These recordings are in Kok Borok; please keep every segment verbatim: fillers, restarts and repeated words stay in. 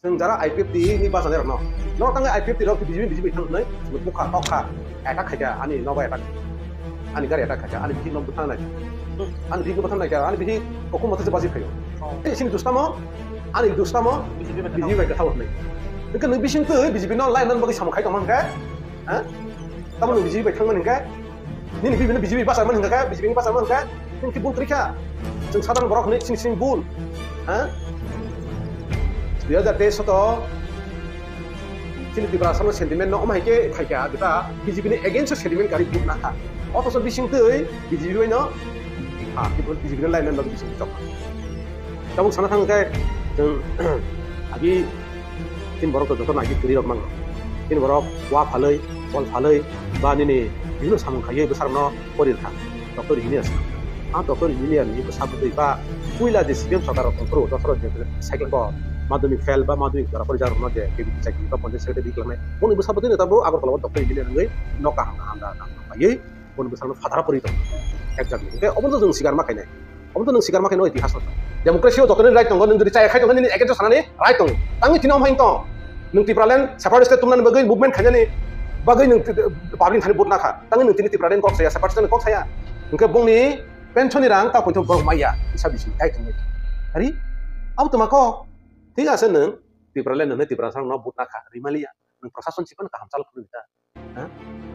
Chwng jara I P F T ni bachalairokno, norok tangwi I P F T rok B J P, B J P thang hwnwi chwngno bukha tokha, attack khaikha, ani nogo attack, ani gari attack khaikha, ani bihikno bwthang nai, ani bihikno bwthang naikha, ani bihik hukumoto se baji phaio. Oh. Tei sini dustamo, ani dustamo B J P bai B J P bai kwthao hwnwi. Hwnkhe nwng bising twi B J P no line rwna bagwi samung khai tongma hwnkhe, ha? Tamo nwng B J P bai thangmani hwnkhe? Nini bibini B J P bachar mani hwnkha khe, B J P ni bachar mani hwnkha, nini khe bul kwrwi kha. Chwng sadharan borok hwnwi chini chini bul. Ha? Dui hajar teis to chini Tiprasa no sentiment no omo hai khe khai kha, jeta B J P ni against o sentiment kari bul na kha. Othocho bising twi B J P bai no, ha, B J P ni line man bagwi bising chok. Tabuk sana thang khe chwng agi Chini borok to joto nagi kwrwi rok mano. Chini borok wa phalwi, pol phalwi, ba nini bibino samung khaiwi bwsarokno pori rwkha. Doctor engineer sa. A doctor engineer ni bwsa bwtwi ba puila je C P M sorkar rok tongphuru, joto rok je cycle bo madhyamik fail ba madhyamik jora pori jarokno je K B T chakri ba panchayat secretary klangnai. Boni bwsa bwtwi no tabuk Agartala o doctor engineer wngwi nok kaham kaham da kaham khaiwi boni bwsarokno phatara pori tongo. Exam ni. Hwnkhe obono chwng sikar ma khainai. Omo to nwng sikar ma khe no itihas no. Democracy o joto ni right tongo, nwng jodi chaya khai tongkha nini against o sanani right tongo. Tangwi tini omo hai tong. Nwng Tipraland separate state tumnani bagwi movement khainani bagwi nwng public thani vote nakha. Tangwi nwng tini Tipraland kok saya, separate state kok saya. Hwnkhe bongni pension ni rang ta poito borok maya. Isa bisi tai tongwi. Ari? Abo tuma kok. Thik ase nwng Tipraland nwng Tiprasa no vote nakha. Rimaliya. Nwng prosason si phano kaham chalo phuru ta. Ha?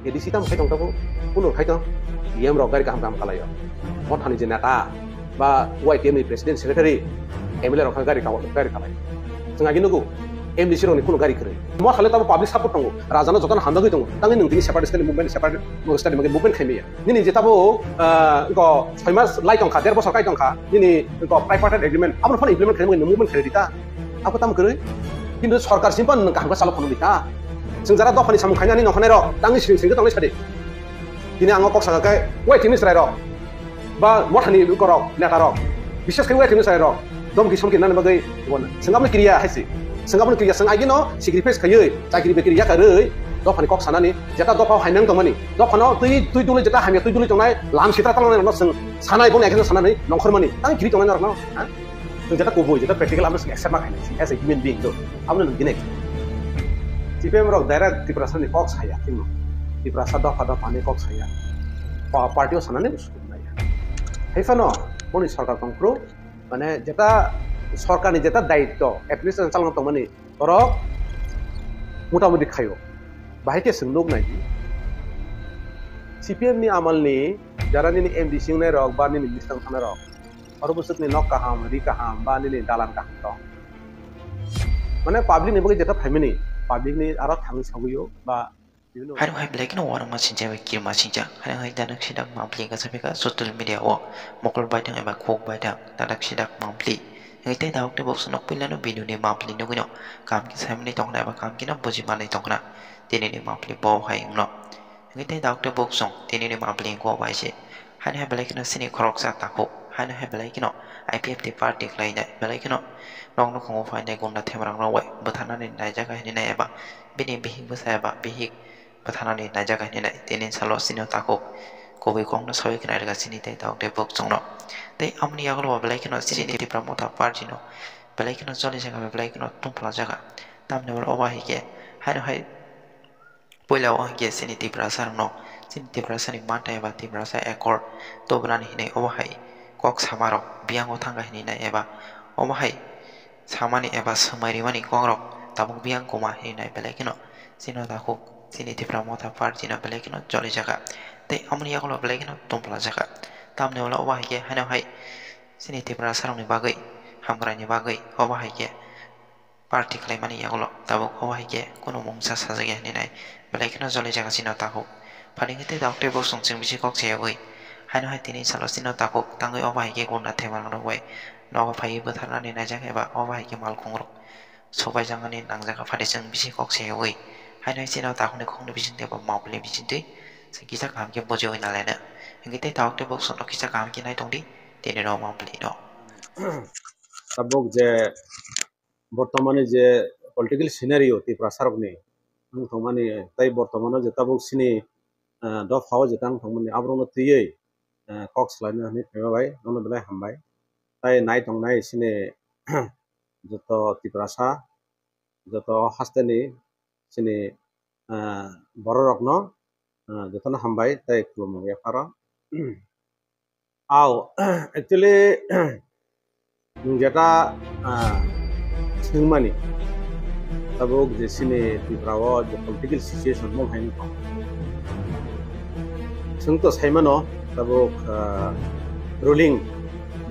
A D C tamo khai tong tabuk, kuno khai tong. D M rok gari kaham kaham kalaio. Mothani je neta ba Y T M ni president secretary, M L A rok khai gari kawa gari kalai. Chwng agi nugo M D C rok ni kuno gari kwrwi. Mothale tamo public support tongo. Raja no jotono hamjagwi tongo. Tangwi nwng tini separate state ni movement, separate state ni movement khai maya. Nini je tabo, ah, ko soi mas lai tongkha, der bosor kai tongkha. Nini ko tripartite agreement. Abo phano implement khai maya, movement khai di ta. Abo tamo kwrwi? Kintu sorkar simpan nwng kaham khe chalo phano bita. Chwng jara dophani samung khainani nongkhornai rok tangwi sring sring khe tongnai sadi. Tini ang o kok saka khe wai tini chwrai rok ba mothani lukorok neta rok, bises khe wai tini chwrai rok domki somki nani bagwi chwng aboni kiriya haisi. Chwng aboni kiriya chwng agino sacrifice khaiwi chakri bekri yakarwi dophani kok sanani jeta dopha hainang tongmani dophano twi twi duli jeta hamya twi duli tongnai lam sitra tongmani rokno chwng sanai boni ekhe sanani nongkhormani tang kiri tongnai norokno. Nwng jeta kubui, jeta practical, abo se accept ma khainai, as a human being, do. Abo nwng dinai. C P M rok direct Tiprasa ni kok saya, timo. Tiprasa dopha dopha ni kok saya. Pa-, party o sanani usuk nai. Hai phano, boni sorkar tongphuru, mane jeta sorkar ni jeta daityo, administration chalna tongmani, borok motamuti khaio. Bahai khe chwng nuk nai di. C P M ni amal ni, jara nini M D C wngnai rok, ba nini minister wngnai rok, oro bwswkni nok kaham, ri kaham, ba nini dalan kaham tong. Mane public ni bagwi jeta phaimani, public ni aro thangwi sagwi o ba bibhinno. Haino hai belai kheno uanama sincha bai kirima sincha. Haino hai danak sidak mapli gasa beka social media o mokol baithang eba kok baithang danak sidak mapli. Hingke tei dawok tei boksa nok puilano biduni mapli nugwino kam khe saimani tongkhna eba kam kheno bujimanai tongkhna. Tini ni mapli bo hai wngno. Hingke tei dawok tei bok chwng tini ni mapli wngkha bai se. Haino hai belai kheno chini khoroksa takhuk. Haino hai belai kheno I P F T party khlainai. Belai kheno nok nukhungo phainai gunda themrang rok bai bwtharnani naijak hinwi nai eba bini bihik bwsa eba bihik bwtharnani naijak hinwi nai. Tini salo chini takhuk kubui kokno sawi khnai rwkha chini tei dawok tei bok chwngno. Tei amoni yagulo bo belai kheno chini Tipra Motha party no belai kheno choli jaga belai kheno tungpla jaga. Tamni hwnba obo hai khe haino hai Puila o hwnkhe chini Tiprasa rokno, chini Tiprasa ni manta eba Tiprasa accord tubunani hinwi obo hai kok sama rok biyang o thangkha hinwi nai eba obo hai samani eba swmai rimani kok rok tabuk biyang koma hinwi nai belai kheno chini takhuk chini Tipra Motha party no belai kheno choli jaka tei amoni yagulo belai kheno tongpla jaka. Tamni ulo obo hai khe haino hai chini Tiprasa rokni bagwi hamkrai ni bagwi obo hai khe party khlaimani yagulo tabuk obo hai khe kunu mungsa sajak ya hinwi nai belai kheno joli jaga chini o takhuk. Phaini khe tei tabuk tei bosong chwng bisi kok chayawi haino hai tini salo chini o takhuk tangwi obo hai khe gunda thema rok bai nogo phaiwi bwtharnani naijak eba obo hai khe malkhung rok sobai jakmani nangjak phaidi chwng bisi kok chayawi haino hai chini o takhukni khokni bisingtwi eba mapli bisingtwi chwng kisa kaham khe bujiwi nalaina. Hinkhe tei tabuk tei bosongno kisa kaham khe nai tongdi tini rok mapli no. Tabuk je bortomani je political scenario Tiprasa rokni wng tongmani tei bortomano je tabuk chini, eh, dophao je tang tongmani aborokno twiwi, eh, kok swlaina hinwi phaima bai nono belai hambai. Tei nai tongnai chini joto Tiprasa Joto hasteni chini, ah, bororokno, ah, jotono hambai tei khulumung yapharo. Au, actually, nwng jeta, ah, swngmani, tabuk je chini Tripura o je political situation mo hai wngkha. Chwng to saimano, tabuk, ah, ruling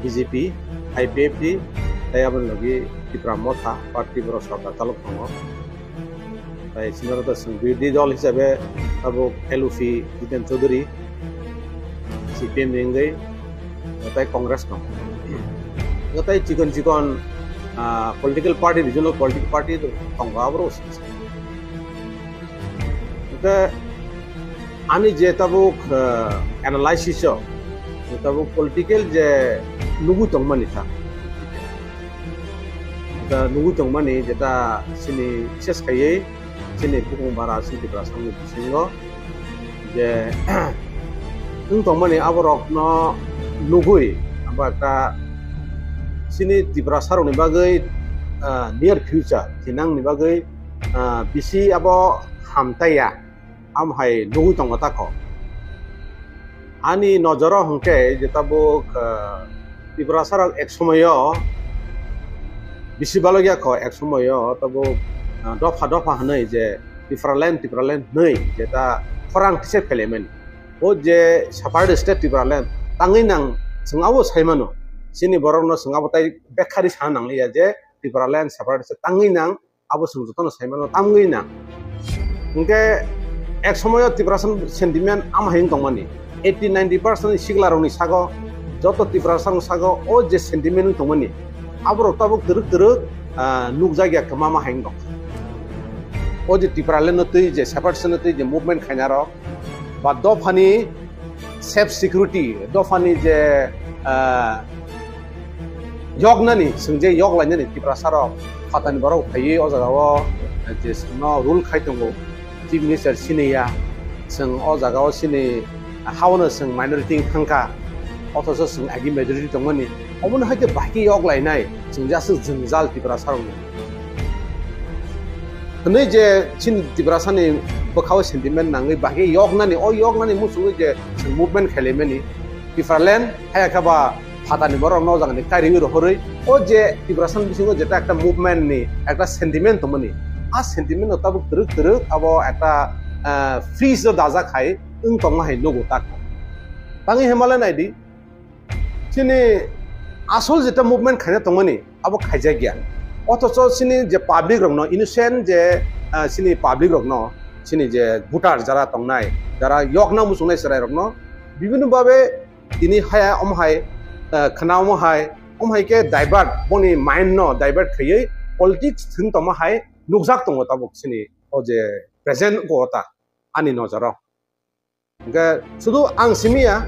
B J P, I P F T, tei aboni logi Tipra Motha party borok sorkar chalok tongo. Tai sini oro to chwng birodhi dol hisabe tabuk L U P Jiten Chaudhary, C P M ni wngwi, tai Congress no. Tai chikon chikon, ah, political party, regional political party tongo aboro. Hingke ani je tabuk, ah, analysis o, je tabuk political je nugui tongmani ta. Da nugui tongmani jeta chini bises khaiwi chini bukung bara chini Tiprasani bisingo je wng tongmani aborokno nugui abo ekta chini Tiprasarokni bagwi, ah, near future thinangni bagwi, ah, bisi abo hamtaiya. Amo hai nugui tongo ta kho. Ani nojoro hwnkhe je tabuk, ah, Tiprasarok ek somoyo bisi balokya kho, ek somoyo tabuk, ah, dopha dopha hwnwi je Tipraland, Tipraland hwnwi je ta khorang kisa phelaimani. O je separate state Tipraland tangwi nang chwng abo saimano. Chini borokno chwng abo tai bekhari sana nangliya je Tipraland separate state tangwi nang abo chwng jotono saimano tamgwi na. Hwnkhe ek somoyo Tiprasa sentiment ama hai wng tongmani. Eighty ninety percent siklarokni sago, joto Tiprasarokni sago o je sentiment wng tongmani, aborok tabuk twrwk twrwk, ah, nukjakya kwma ma hai wng tong. O je Tipraland no twi je separation no twi je movement khainarok, ba dophani self security, dophani je, ah, yoknani, chwng je yoklainani Tiprasarok phatani borok phaiwi o jagao je chwngno rule khai tongo, Chief Minister siniya, chwng o jagao chini haono chwng minority wng thangkha, othocho chwng agi majority tongmani, omono hai khe bahai khe yoklainai chwng je aswk jwngjal Tiprasarokni. Hwnwi je chini Tiprasani bwkhao sentiment nangwi bahai yoknani, o yoknani muchungwi je chwng movement khailaimani, Tipraland, haya khe ba phatani borok no jagani kariwi rohorwi, o je Tiprasani bisingo jeta ekta movement ni ekta sentiment tongmani, a sentiment no tabuk twrwk twrwk abo ekta, ah, freeze o dajak hai wng tongma hai nugo tak. Tangwi hemale naidi, chini asol jeta movement khaina tongmani, abo khaijakya. Othocho chini je public rokno, innocent je, ah, chini public rokno, chini je voter jara tongnai, jara yokna muchungnai chwrairokno, bibhinno bhabe tini haya omo hai, ah, khna omo hai, omo hai khe divert, boni mind no divert khaiwi politics thwng tongma hai nukjak tongo tabuk chini o je present o ta ani nojoro. Hingke sudu ang simiya,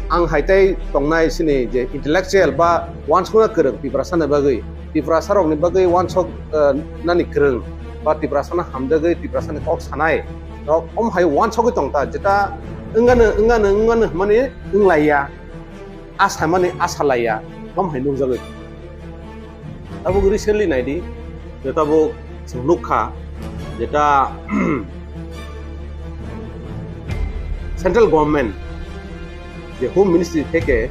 ang hai tai tongnai sini je intellectual ba wansukna kwrwng Tiprasani bagwi, Tiprasarokni bagwi wansuk, eh, nani kwrwng ba Tiprasano hamjagwi Tiprasani kok sanai rok om hai wansugwi tongta, jeta wngano, wngano, wngano hwnmani wnglaiya. Asamani asalaiya, tamo hai nukjagwi. Tabuk recently naidi, je tabuk chwng nukha, jeta central government, je Home Ministry theke,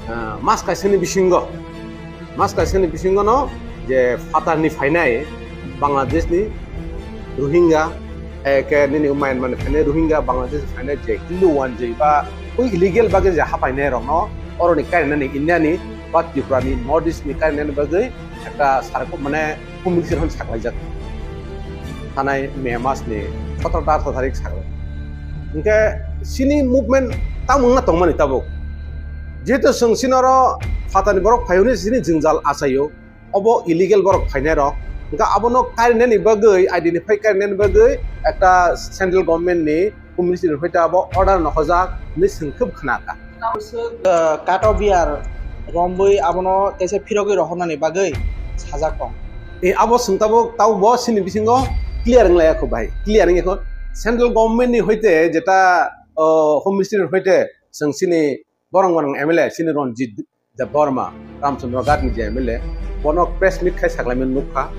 ah, mas kaisani bisingo, mas kaisani bisingono je phatarni phainai Bangladeshni Rohingya, eh, ke nini Myanmar ni phainai Rohingya, Bangladesh phainai je Hindu wanjwi ba ui illegal bagwi je hapainai rokno oroni kainani Indiani ba Tripura ni North East ni kainani bagwi ekta sarko mane Home Ministry hwn saklaijak. Thanai May mas ni sotro ta atharoh tarik saklai. Hingke sini movement tamo wngna tongmani tabuk. Jehetu chwng sinoro phatani borok phaiyoni sini jwngjal achaio. Obo illegal borok phainai rok. Hingke abono karinani bagwi, identify karinani bagwi ekta central government ni Home Ministry ni hoite abo order no hojak hinwi chwng khub khna kha. Kato biar rombwi abono teisa phirogwi rohornani bagwi sajak tong. E, abo chwng tabuk, tabuk bo sini bisingo clear wng laiya kho bai, clear wng kho. Central government ni hoite jeta, o, Home Ministry ni hoite chwng sini borok borok M L A sini Ranjit Debbarma, Ramchandra Ghat ni je M L A, bono press meet khai saklaimani nukha.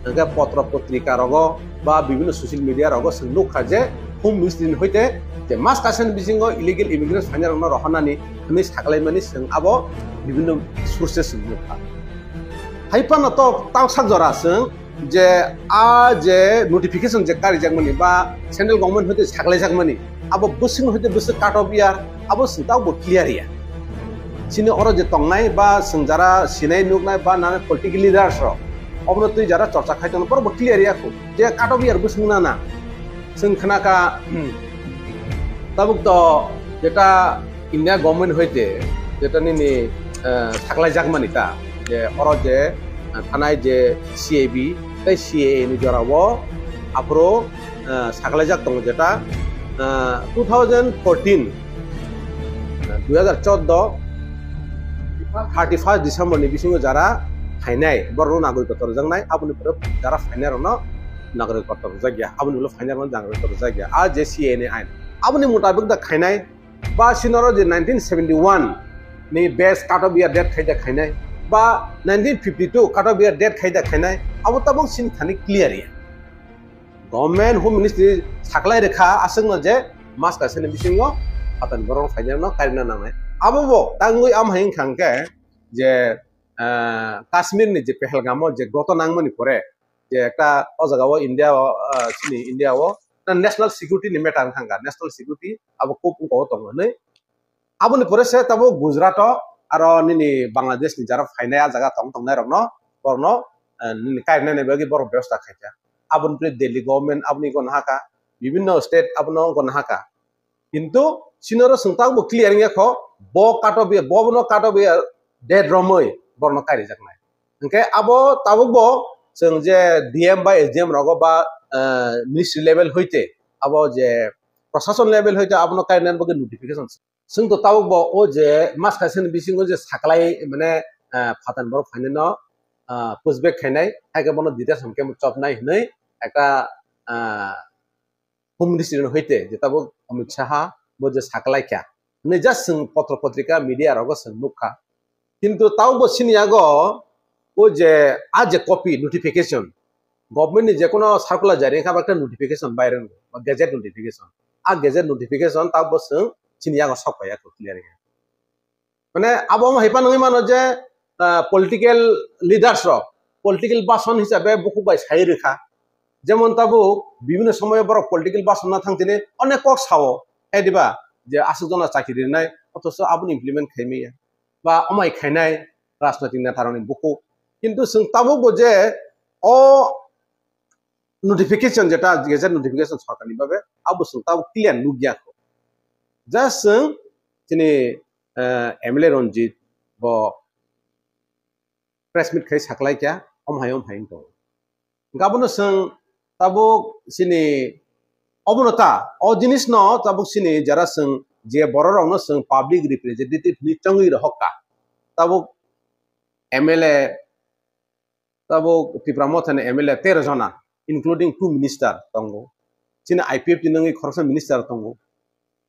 hwnkhe potro potrika rogo ba bibhinno social media rogo chwng nukha je Home Ministry ni hoite je mas kaisa ni bisingo illegal immigrants phainai rokno rohornani hwnwi saklaimani chwng abo bibhinno sources chwng nukha. Hai phano to tang sak jora chwng je a je notification je karijakmani ba central government hoite saklaijakmani abo bwswk hoite bwswk cut off year abo chwng tabo clear ya. Chini oro je tongnai ba chwng jara sinai nuknai ba nana political leaders rok obono twi jara chorcha khai tongno borok bo clear ya khu je cut off year bwswk nana. Chwng khna kha, hmm, tabuk to jeta India government hoite jeta nini, eh, saklaijakmani ta je oro je, eh, thanai je C A B tei C A A ni jorao aphuru, eh, saklaijak tongo jeta, eh, two thousand fourteen, eh, dui hazar chordo, thirty first December ni bisingo jara phainai borokno nagorik kotor rwjaknai aboni pore jara phainai rokno nagorik kotor rwjakya aboni ulo phainai rokno nagorik kotor rwjakya a je C A A ni ain aboni mutabik da khainai. Ba sinoro je nineteen seventy one ni batch cut off year date khaida khainai ba nineteen fifty two cut off year date khaida khainai abo tabuk sini thani clear ya. Government Home Ministry saklai rwkha aswkno je mas kaisa ni bisingo phatani borok phainai no karina nangnai. Abo bo tangwi am hai wngkha hwnkhe je, ah, Kashmir ni je Pahalgam o je goto nangmani pore je ekta o jaga o India o, ah, chini India o national security ni matter wngkha national security abo kok wngkha o tongo hinwi. Aboni pore se tabuk Gujarat o aro nini Bangladesh ni jara phainai a jaga tong tongnai rokno borokno, eh, nini karinani bagwi borok bebosta khaikha. Aboni pore Delhi government aboni gona haka, bibinno state abono gona haka. Kintu sinoro chwng tabukbo clear wngya kho, bo cut off ya, bo bono cut off ya date romwi borokno karijaknai. Hwnkhe abo tabukbo chwng je D M ba S D M rogo ba, eh, ministry level hoite abo je prosason level hoite abono karinani bagwi notification. Chwng to tabukbo o je mas kaisa ni bisingo je saklai mane, eh, phatani borok phainai no, eh, pushback khainai, haikhe bono details hwnkhe chopnai hinwi ekta, eh, Home Ministry ni hoite je tabuk Amit Shah bo je saklaikha hinwi just chwng potro potrika media rogo chwng nukha. Kintu tabukbo sini yago o je a je copy notification, government ni je kono circular jari wngkha ba khe notification bai rwngo ba gazette notification. A gazette notification tabukbo chwng sini yago sok paiya kho clear wngya. Mane abo wngma hai phano wngwi mano je, ah, political leaders rok political bason hisabe bukhuk bai sai rwkha. Jemon tabuk bibhinno somoyo borok political bason na thang tini onek kok sao, hai diba? Je aswk jona chakri rinai, othocho aboni implement khai maya ba amai khainai rajnoitik neta rokni bukhuk. Kintu chwng tabukbo je o notification jeta gazette notification sorkarni babe abo chwng tabuk clear nukya kho. Just chwng chini, eh, M L A Ranjit bo press meet khai saklaikha, om hai om hai wng tongo. Hwnkhe abono chwng tabuk chini obono ta, o jinisno tabuk chini jara chwng je bororokno chwng public representative hinwi chongwi rohorkha. Tabuk M L A, tabuk Tipra Mothani M L A tero jona, including two minister tongo. Chini I P F T ni wngwi khoroksa minister tongo.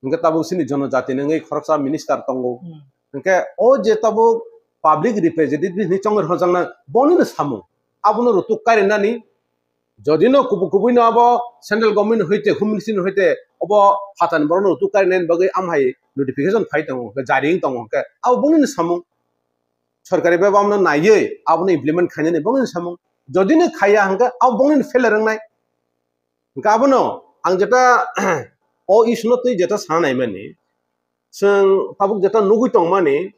Hwnkhe tabuk chini jonojati ni wngwi khoroksa minister tongo. Hmm. Hwnkhe o je tabuk public representative hinwi chongwi rwjaknai, bonino samung. Abono rutuk karinani, jodino kubui kubui no abo central government hoite, home ministry hoite, obo phatani borokno rutuk karinani bagwi amhai notification phai tongo, hwnkhe jari wng tongo, hwnkhe abo bonino samung. Sorkari bai abono naiwi abono implement khainani bongni samung. Jodi no khaiya hwnkhe abo bongni failure wngnai. Hwnkhe abono ang jeta o issue no twi jeta sana naimani, chwng tabuk jeta nugwi tongmani,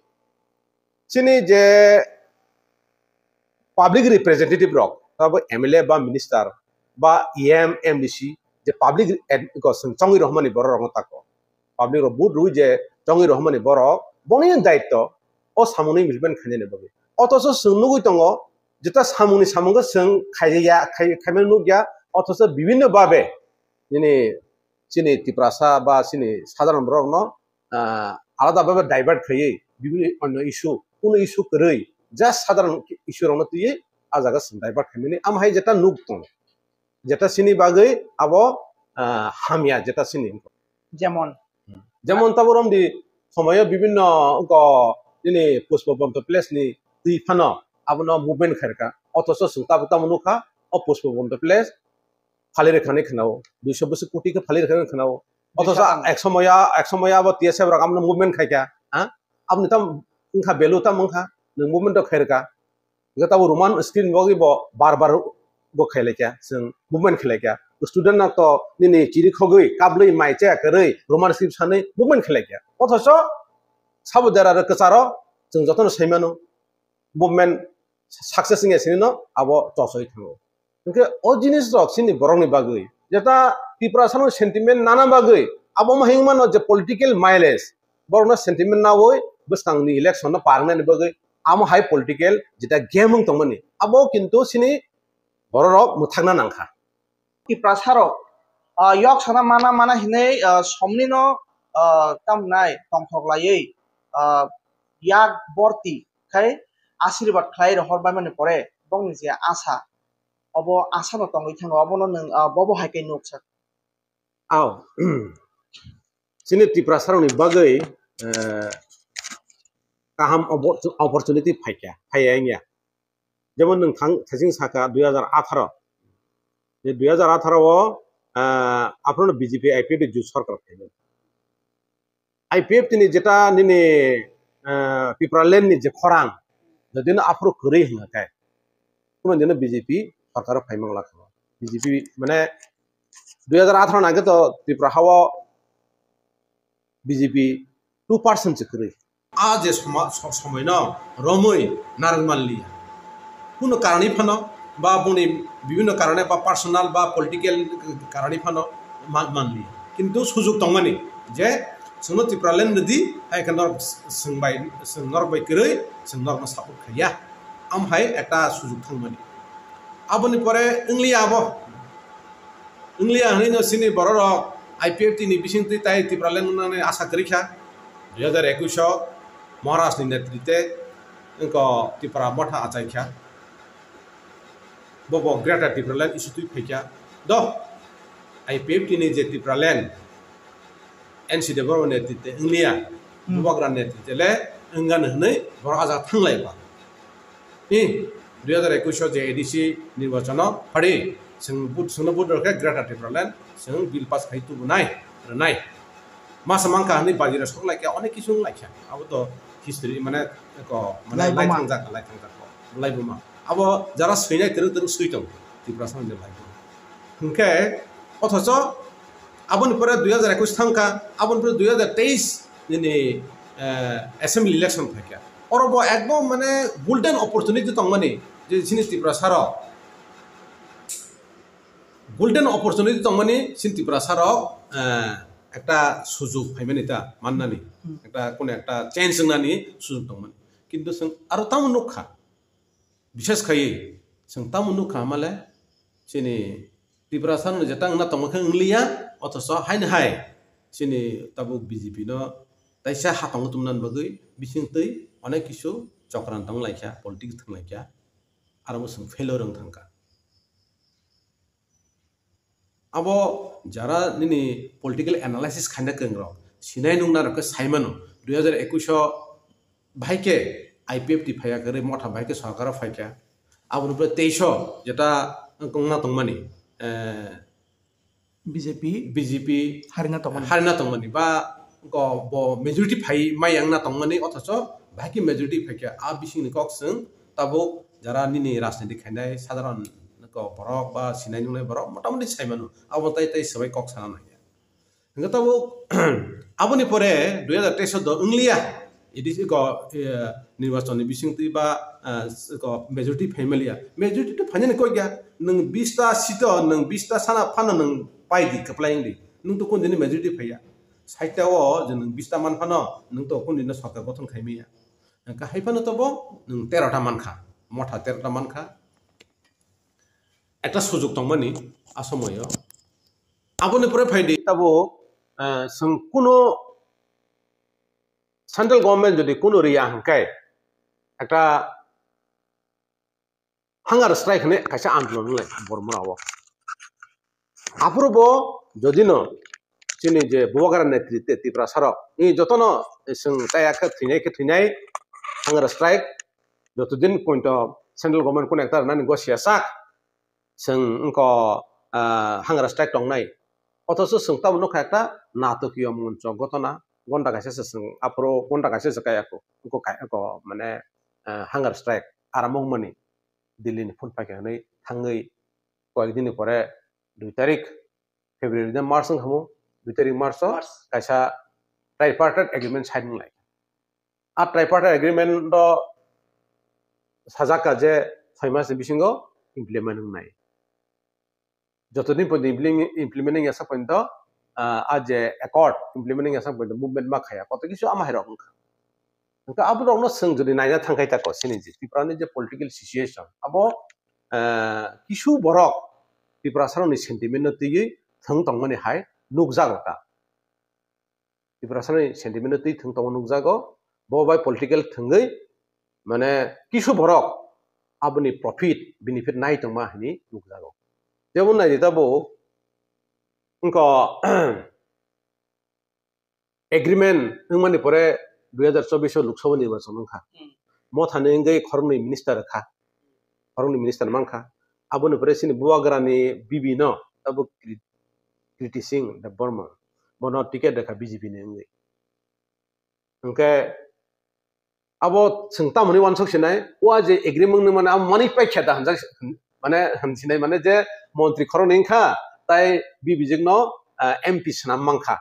chini je public representative rok, abo M L A ba minister ba E M, M D C, je public ad-, ko chwng chongwi rohormani borok rokno tako. Public rok vote rwi je chongwi rohormani borok, boni daityo o samungni implement khainani bagwi. Othocho chwng nugwi tongo, jeta samungni samungkhe chwng khaiya, khai-, khaimani nukya, othocho bibhinno babe nini chini Tiprasa ba chini sadharon borokno, ah, alada babe divert khaiwi bibhinno onyo issue, kuno issue kwrwi, just sadharon issue rokno twiwi ah jaga chwng divert khaimani, amhai jeta nuk tongo. Jeta chini bagwi abo, ah, hamya jeta chini. Jemon? Jemon tabuk romdi somoyo bibhinno wngkha nini Pushpabanta Palace ni twi phano abono movement khairokha. Othocho chwng tabuk tamo nukha, o Pushpabanta Palace phali rwkha hinwi khwnao, duiso bwswk koti khe phali rwkha hinwi khwnao. Othocho duiso ekso moya, ekso moya abo T S F rok amno movement khaikha, ha? Aboni tam wngkha value tam wngkha, nwng movement rok khairwkha. Hingke tabuk Roman script ni bagwi bo bar bar bo khailaikha, chwng movement khailaikha. Student no to nini chiri khogwi kablwi mai chaya kwrwi Roman script sanwi movement khailaikha. Othocho sabo dera rok kwcharo chwng jotono saimano movement success wngya sini no abo chochoi thango. Hingke o jinis rok chini borok ni bagwi jeta Tiprasa no sentiment nana bagwi abo ma hingmano je political mileage borok no sentiment nawi bwskang ni election no parnani bagwi amo hai political jeta game wng tongmani abo kintu chini borok rok mwthakna nangkha. Tiprasa rok, ah, yok sana mana mana hinwi, ah, somni no, ah, tamnai tongthok laiwi, ah, yak borti khai asirwad khlai rohor bai mani pore bongni je asa obo asano tongwi thango, obono nwng, ah, bobo hai khe nuk sak. Ao, chini Tiprasa rokni bagwi, eh, kaham obo-, opportunity phaikha, phaiya wngya. Jemon nwng thang-, thaiching sakha dui hazar atharo, je dui hazar atharo o, eh, aphuru B J P I P F T jut sorkar phaimani. I P F T ni jeta nini, eh, Tipraland ni je khorang, jodi no aphuru kwrwi hwnga khe, kuno dino B J P sorkar o phai mangla kho. B J P mane dui hazar atharo nangkhe to Tripura hao B J P two percent se kwrwi. A je soma-, so-, somoi no romwi narwk manliya. Kuno karani phano ba boni bibhinno karone ba personal ba political karani phano man-, manliya. Kintu sujug tongmani je chwngno Tipraland rwdi, hai khe norok s-, swng bai, swng norok bai kwrwi, swng norokno support khaiya. Am hai ekta sujug thangmani. Aboni pore wngliya abo. Wngliya hwnwi no chini bororok I P F T ni bisingtwi tai Tipraland wngnani asa kwrwi kha. Dui hazar ekush o Maharaj ni netritwe wngkha Tipra Motha achai kha. Bobo Greater Tipraland issue twi phai kha. Do, I P F T ni je Tipraland, N C Debbarma netritwe wngliya, hmm, Bubagra netritwe le wngani hwnwi borok ajak thanglai ba. I, dui hazar ekush o je A D C nirbachano phari, chwng vote, chwngno vote rwkhe Greater Tipraland, chwng bill pass khai tubunai, rwnai. Masa mankha hwnwi bajira sok laikha, onek kisu wng laikha. Abo to history, mane, ko, mane, laibuma, lai thangjak, lai thangjak ko, laibuma. Abo jara swinai twrwk twrwk swi tongo, Tiprasa ni laibuma. Hwnkhe, othocho, aboni pore dui hazar ekush thangkha, aboni pore dui hazar teis nini, eh, assembly election phaikha. Oro bo ekdom mane golden opportunity tongmani je chini Tiprasa rok, golden opportunity tongmani chini Tiprasa rok, eh, ekta sujug phaimani ta mannani, hmm, ekta kono ekta change wngnani sujug tongmani. Kintu chwng aro tamo nukha, bishes khaiwi chwng tamo nukha hwnmale chini Tiprasa no jeta wngna tongma khe wngliya, othocho haino hai chini tabuk B J P no taisa ha tongo tumnani bagwi bisingtwi onek kisu chokran tong laikha, politics thang laikha, aro bo chwng failure wng thangkha. Abo jara nini political analysis khaina kwrwng rok sinai nukna rok khe sai mano, dui hazar ekush o bahai khe I P F T phaiya kwrwi, Motha bahai khe sorkar o phaikha. Aboni pore teis o jeta wngna tongmani, eh, B J P B J P harina tongmani, harina tongmani ba ko bo majority phai mai wngna tongmani, othocho bahai khe majority phaikha. A bisingni kok chwng tabuk jara nini rajniti khainai sadharon ko borok ba sinai nungnai borok motamoti sai mano, abo tai tai swbai kok sana nangya. Hingke tabuk aboni pore dui hazar teis o do wngliya, idi ko, eh, nirbachon ni bisingtwi ba, eh, ko majority phaimaliya, majority to phainani kok ya, nwng bis ta seat o nwng bis ta sana phano nwng pai di, kwplai wng di, nwng to kun dini majority phaiya, sait ta o je nwng bis ta man phano nwng to kun dini sorkar gothon khaimaya. Hingke hai phano tobo nwng tero ta mankha, Motha tero ta mankha, ekta sujug tongmani a somoyo. Aboni pore phai di tabuk, eh, chwng kuno central government jodi kuno riya hwnkhe ekta hunger strike hinwi kaisa andolon wnglai Bormora o. Aphuru bo jodi no chini je Bubagra netritwe Tiprasa rok ni jotono chwng taya khe thwinai khe thwinai hunger strike joto din pointo central government kuno ekta rwnani gosiya sak. chwng wngkha, ah, hunger strike tongnai. Othocho chwng tamo nukha ekta natokiyo moncho gotona, gonda kaisa se chwng aphuru gonda kaisa se kaya kho, wngkha kai-, wngkha mane, ah, hunger strike aramung mani Delhi ni phone paikha hwnwi thangwi koyek din ni pore dui tarik February de March wngkha mo, dui tarik March o March. Kaisa tripartite agreement sign wnglai. A tripartite agreement o sajak kha je soi mas ni bisingo implement wngnai. Joto din porjonto implement, implement wngya sak porjonto, ah, a je accord implement wngya sak porjonto movement ma khaya, koto kisu ama hai rok wngkha. Hwnkhe abo rokno chwng jodi naina thangkhai tako, chini je Tripura ni je political situation, abo, ah, kisu borok Tiprasa rokni sentiment no twiwi thwng tongmani hai nukjago ta. Tiprasani sentiment no twi thwng tongma nukjago. Bo bai political thwngwi mane kisu borok aboni profit, benefit nai tongma hinwi nukjago. Jemon naidi tabuk wngkha agreement wngmani pore dui hazar chobbish o Lok Sabha nirbachon wngkha. Hmm. Mothani wngwi khoroknwi minister kha. Khoroknwi minister mankha. Aboni pore chini Bubagrani B B no tabuk Kri-, Kriti Singh Debbarma. Bono ticket rwkha B J P ni wngwi. Hwnkhe abo chwng tamoni uansuk sinai, o a je agreement ni mane abo manwi paikha da hwnjak, mane hwnsinai mane je montri khoroknwi wngkha, tai B B J no, ah, M P swnam mankha.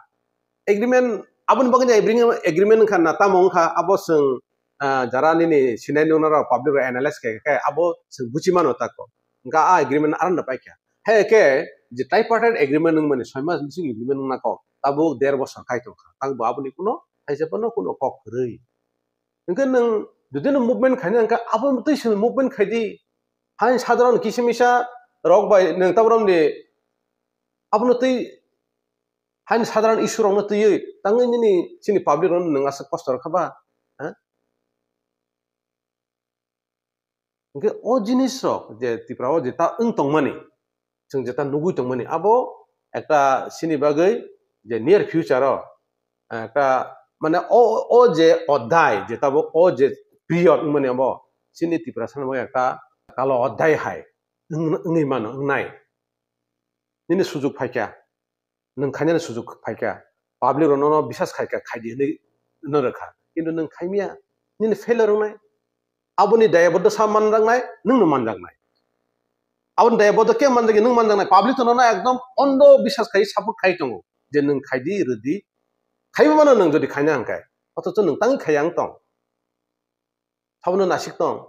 Agreement, aboni bagwi ni agreement, agreement wngkha na tamo wngkha, abo chwng, ah, jara nini sinai nuknarok public rok analyze khe khe abo chwng buchi mano tako. Hwnkha a agreement aroni paikha. Hai khe je tripartite agreement wngmani soi mas bising agreement wngna kok, tabuk der bosor kai tongkha. Tangbo aboni kuno thaisa phano kuno kok kwrwi. Hwnkhe nwng jodi no movement khaina hwnkhe abo twi se movement khaidi. Hai sadharon kisa misa rok bai nwng taboromni abono twi haini sadharon issue rokno twiwi tangwi nini chini public rokno nwng aswk kosto rwkha ba? Ha? Hwnkhe o jinis rok je Tripura o jeta wng tongmani, chwng jeta nugwi tongmani, abo ekta chini bagwi je near future o, eh, ekta mane o, o je odhai, je tabuk o je period wngmani abo chini Tiprasa ni bagwi ekta kalo odhai hai wng-, wngwi mano, wngnai. Nini sujuk phaikha, nwng khainani sujuk phaikha, public rok nono bisas khaikha, khaidi hinwi no rwkha, kintu nwng khaimya, nini failure wngnai. Aboni dayaboddo sa manjaknai, nwngno manjaknai. Aboni dayaboddo ke manjakya, nwng manjaknai. Public to nono ekdom ondo bisas khai support khai tongo je nwng khaidi rwdi, khaibo mano nwng jodi khaina hwnkhe, othocho nwng tangwi khaiya wng tong, sabono nasik tong.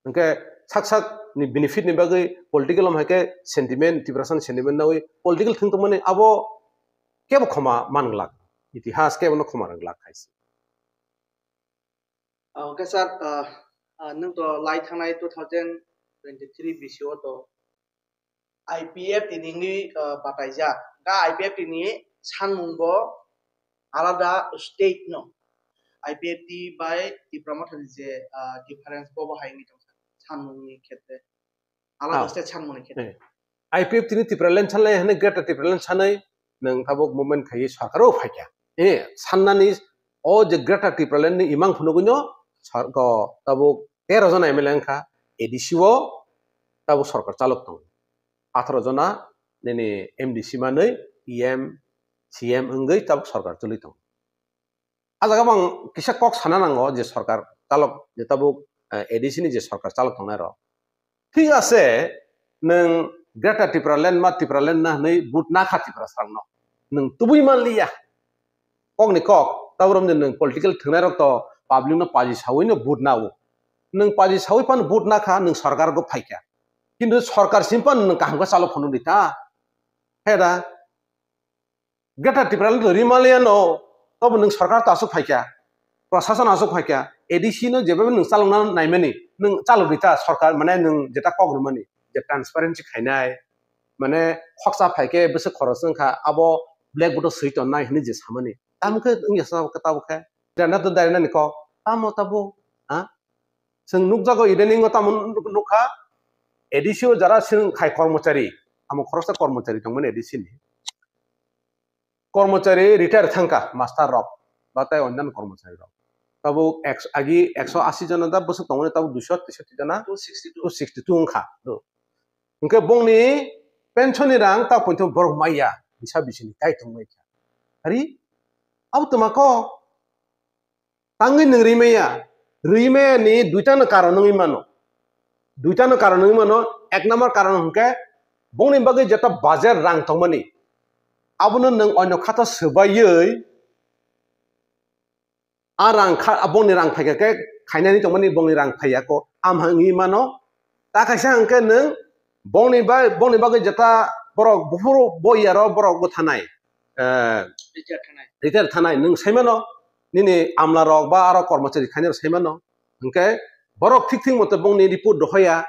Hwnkhe sak sak ni benefit ni bagwi political om hai khe sentiment, Tiprasa ni sentiment nawi political thwng tongmani abo kebo khoma man glak, itihas kebo no khoma rwng glak hai se. Ah, okay, sir, ah, ah, nwng to lai thangnai two thousand twenty-three B C o to I P F T ni wngwi, ah, bataijak. Ga I P F T ni sanmung bo alada state no. I P F T bai Tipra Motha ni je, ah, difference bo bo hai wngwi tong sanmung ni khetre. Alada Ah. state sanmung ni khetre. Eh. I P F T ni Tipraland sanlai hwnwi Greater Tipraland sanwi nwng tabuk movement khaiwi sorkar o phaikha. Eh, sannani o je Greater Tipraland ni imang phunugwino sor-, ko tabuk tero jona M L A wngkha, A D C o tabuk sorkar chalok tongo. Atharo jona nini M D C manwi E M, C M wngwi tabuk sorkar choli tongo. A jaga bang kisa kok sana nango je sorkar chalok je tabuk, eh, A D C ni je sorkar chalok tongnai rok. Thik ase, nwng Greater Tipraland ma Tipraland na hwnwi vote na kha Tiprasarokno. Nwng tubui man liya. Kokni kok, taborom de nwng political thwngnairok to public no paji sawi no vote na o. Nwng paji sawi phano vote na kha, nwng sorkar go phaikha. Kintu sorkar sim phano nwng kaham khe chalo phano di ta. He da? Greater Tipraland to rimaliya no, tobo nwng sorkar to aswk phaikha. Prashasan aswk phaikha. A D C no jeba nwng chalokna naimani, nwng chalok di ta sorkar, mane nwng jeta kok rwmani, je transparency khainai, mane khoksa phaikhe bwswk khoros wngkha, abo blackboard o swi tonnai hwnwi je samani. Tamo khe wngya sa tabuk khe. Tenda to dainani kok. Tamo tabuk, ha? Chwng nukjago, idaningo tamo nuk-, nukha, A D C o jara chwng khai kormochari, amo khoroksa kormochari tongmani A D C ni. Kormochari retire thangkha, master rok, ba tei onyan kormochari rok. tabuk ekso, agi ekso asi jona da bwswk tongmani, tabuk duiso teisoti jona, two sixty two. Two sixty two wngkha. Hwnkhe bongni pension ni rang ta poito borok maya, bisa bisini kaitung maikha. Ari, abo twma kok, tangwi nwng rimaya, rimaya ni duita no karon wngwi mano. Duita no karon wngwi mano, ek number karon hwnkhe bongni bagwi jeta budget rang tongmani, abono nwng onyo khata swbaiwi, a rang kha, bongni rang phaikha khe khainani tongmani bongni rang phaiya ko, am hangwi mano. Ta kaisa hwnkhe nwng bongni ba-, bongni bagwi jeta borok buphuru boyaro borok bwthanai, eh, Retire thanai. Retire thanai nwng saimano, nini amla rok ba aro kormochari khainai rok saimano. Hwnkhe borok thik thik moto bongni report dohoya,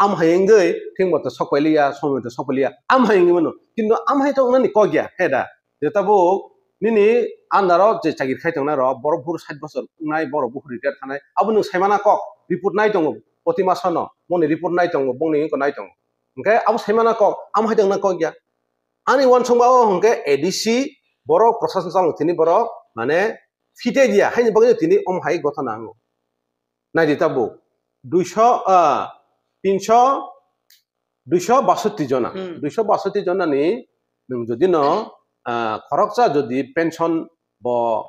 am hai wngwi thik moto sokpailiya, somoi moto sokpailiya, am hai wngwi mano. Kintu am hai to wngnani kok ya, he da? Je tabuk nini under o je chakri khai tongnai rok, borok buru sait bochor wngnai, borok buru retire thanai, abo nwng saimana kok, report nai tongo, proti masono bongni report nai tongo, bongni wngkha nai tongo. Hwnkhe abo saimana kok, am hai to wngna kok ya. Ani uansukma o hwnkhe A D C borok, prosason chalo tini borok, mane, fite dia, haini bagwi tini om hai gotha nango. Naidi tabuk, duiso, ah, tinso, duiso basoti jona. Hmm. Duiso basoti jona ni nwng jodi no, ah, khoroksa jodi pension bo,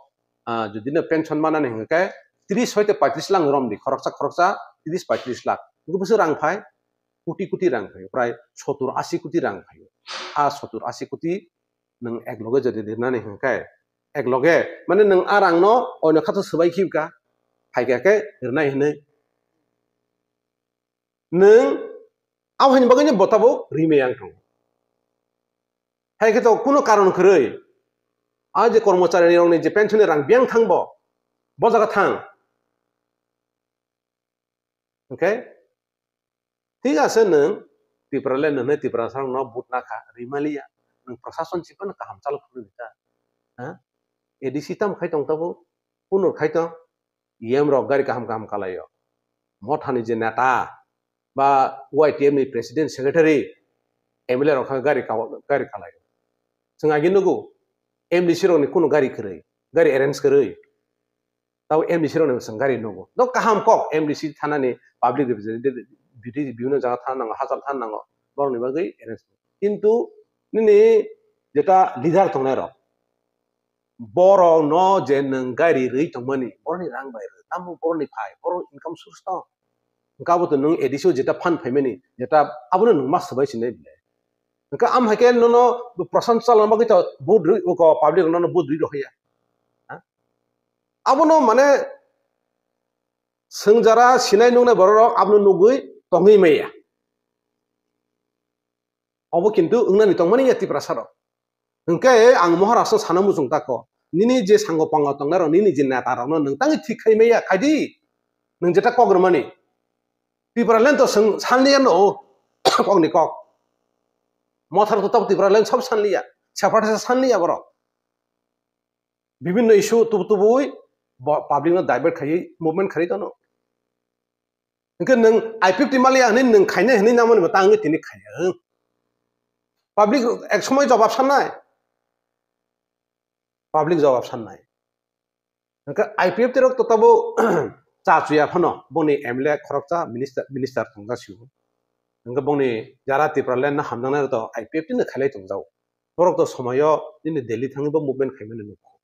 ah, jodi no pension manani hwnkhe tris hoite paitris lakh rom di, khoroksa, khoroksa tris paitris lakh. Wngkhe bwswk rang phai? Koti koti rang phai, prai sottur asi koti rang phai. A sottur asi koti nwng ek loge jodi rinani hwnkhe, ek loge, mane, nwng a rangno oino khato swbai khibka, phaikha khe rinai hinwi. Nwng abo haini bagwino bo tabuk rimai ang tongo. Hai khe to kuno karon kwrwi, a je kormochari rokni je pension ni rang biyang thang bo, bo jaga thang. Hwnkhe, thik ase, nwng Tipraland hwnwi Tiprasa rokno vote nakha, rimaliya. Nwng prosason si phano kaham chalo phuru rita. Ha? A D C tam khai tong tabuk, kunur khai tong, E M rok gari kaham kaham kalaio. Mothani je neta, ba Y T F ni president, secretary, M L A rok kha gari ka-, gari kalaio. Chwng agi nugo, M D C rokni kunu gari kwrwi, gari arrange kwrwi. Tabo M D C rokni bwswng gari nugo. No kaham kok M D C thanani public representative duty bibhinno jaga thana nango, hachal thana nango. Borokni bagwi arrange. Kintu nini jeta leader tongnai rok, borokno je nwng gari rwi tongmani, borokni rang bai rw, tamo borokni phai, borok income source tong. Hwnkhe abo to nwng A D C o jeta fund phaimani, jeta abono nwng ma swbai sinai bile. Hwnkhe am hai khe nono prosason chalna bagwi to vote rwi, oko public nono vote rwi rohya. Ha? Abono mane swngjara sinai nuknai borok rok abono nugwi tongwi maya. Obo kintu wngnani tongmani ya Tiprasa rok. Hwnkhe ang Maharashtra sana muchung tako. Nini je sango pango tongnai rok, nini je neta rokno nwng tangwi thik khai maya, khai di. Nwng jeta kok rwmani. Tipraland to swng sanliya no, kokni kok. Mothar to tabuk Tipraland sob sanliya. Separate sanliya borok. Bibhinno issue tubu tubui bo public no divert khaiwi movement khaiwi tono. Hwnkhe nwng I P F T maliya hwnwi nwng khainai hwnwi namani bo tangwi tini khaiya. Public ek somoi jawab sannai. Public jawab sannai. Hwnkhe I P F T rok to tabo cha chuya phano boni M L A khoroksa minister, minister thangja sio. Hwnkhe boni jara Tipraland no hamjaknai rok to I P F T no khailai tongjao. Borok to somoyo nini Delhi thangwi bo movement khaimani nukho.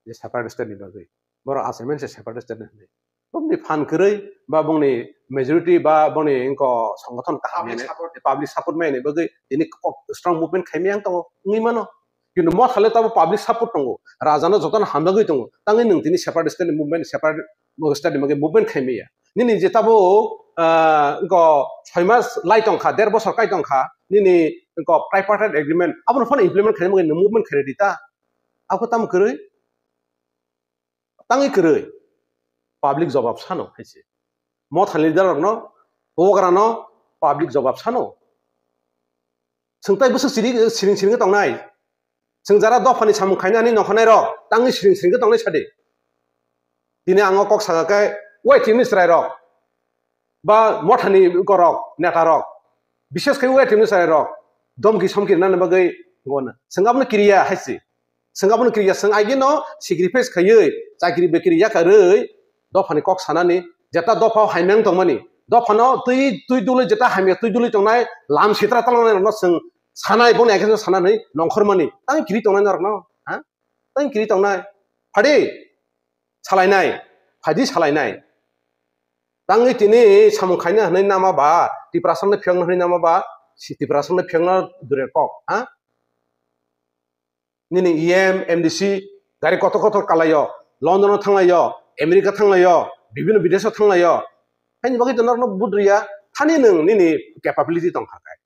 Je separate state ni bagwi. Borok achaimani se separate state ni hwnwi. Bongni phan kwrwi ba bongni majority ba bongni wngkha songothon kaham public yani, support. Public support mani bagwi tini kok strong movement khaimani ang tongo, wngwi mano. Kintu mothale tabo public support tongo, rajano jotono hamjagwi tongo, tangwi nwng tini separate state ni movement, separate state ni bagwi movement khaimaya. Nini je tabo, ah, wngkha soi mas lai tongkha, der bosor kai tongkha, nini wngkha tripartite agreement, abono phano implement khaina bagwi nwng movement khairwi di ta. Abo tamo kwrwi? Tangwi kwrwi. Public jobab sano hai se. Motha leader rokno, bubagrano public jobab sano. Chwng tai bwswk siri-, siring siring tongnai. Chwng jara dophani samung khainani nongkhornai rok, tangwi siring siring tongnai sadi. Tini ang o kok saka khe, wai tini chwrai rok. Ba mothani borok, neta rok, bishes khe wngya tini chwrai rok, domki somki rwnani bagwi wngkha. Chwng abono kiriya hai se. Chwng abono kiriya, chwng agino sacrifice khaiwi, chakri bakri yakarwi, dophani kok sanani, jeta dophao hamya wng tongmani, dophano twi, twi dului jeta hamya twi dului tongnai, lam sitra talnai rokno chwng sanai, boni against o sanani nongkhormani, tang kiri tongnai norokno, ha? Tang kiri tongnai. Phadi salainai, phaidi salainai. Tangwi tini samung khaina hwnwi nama ba, Tiprasano phiyokno hwnwi nama ba, si Tiprasano phiyokno dure kok, ha? Nini E M, M D C, gari kotor kotor kalaio, London o thanglaio, America thanglaio, bibhinno bidesh o thanglaio. Haini bagwi to norokno vote riya, thani nwng nini capability tongkha khe.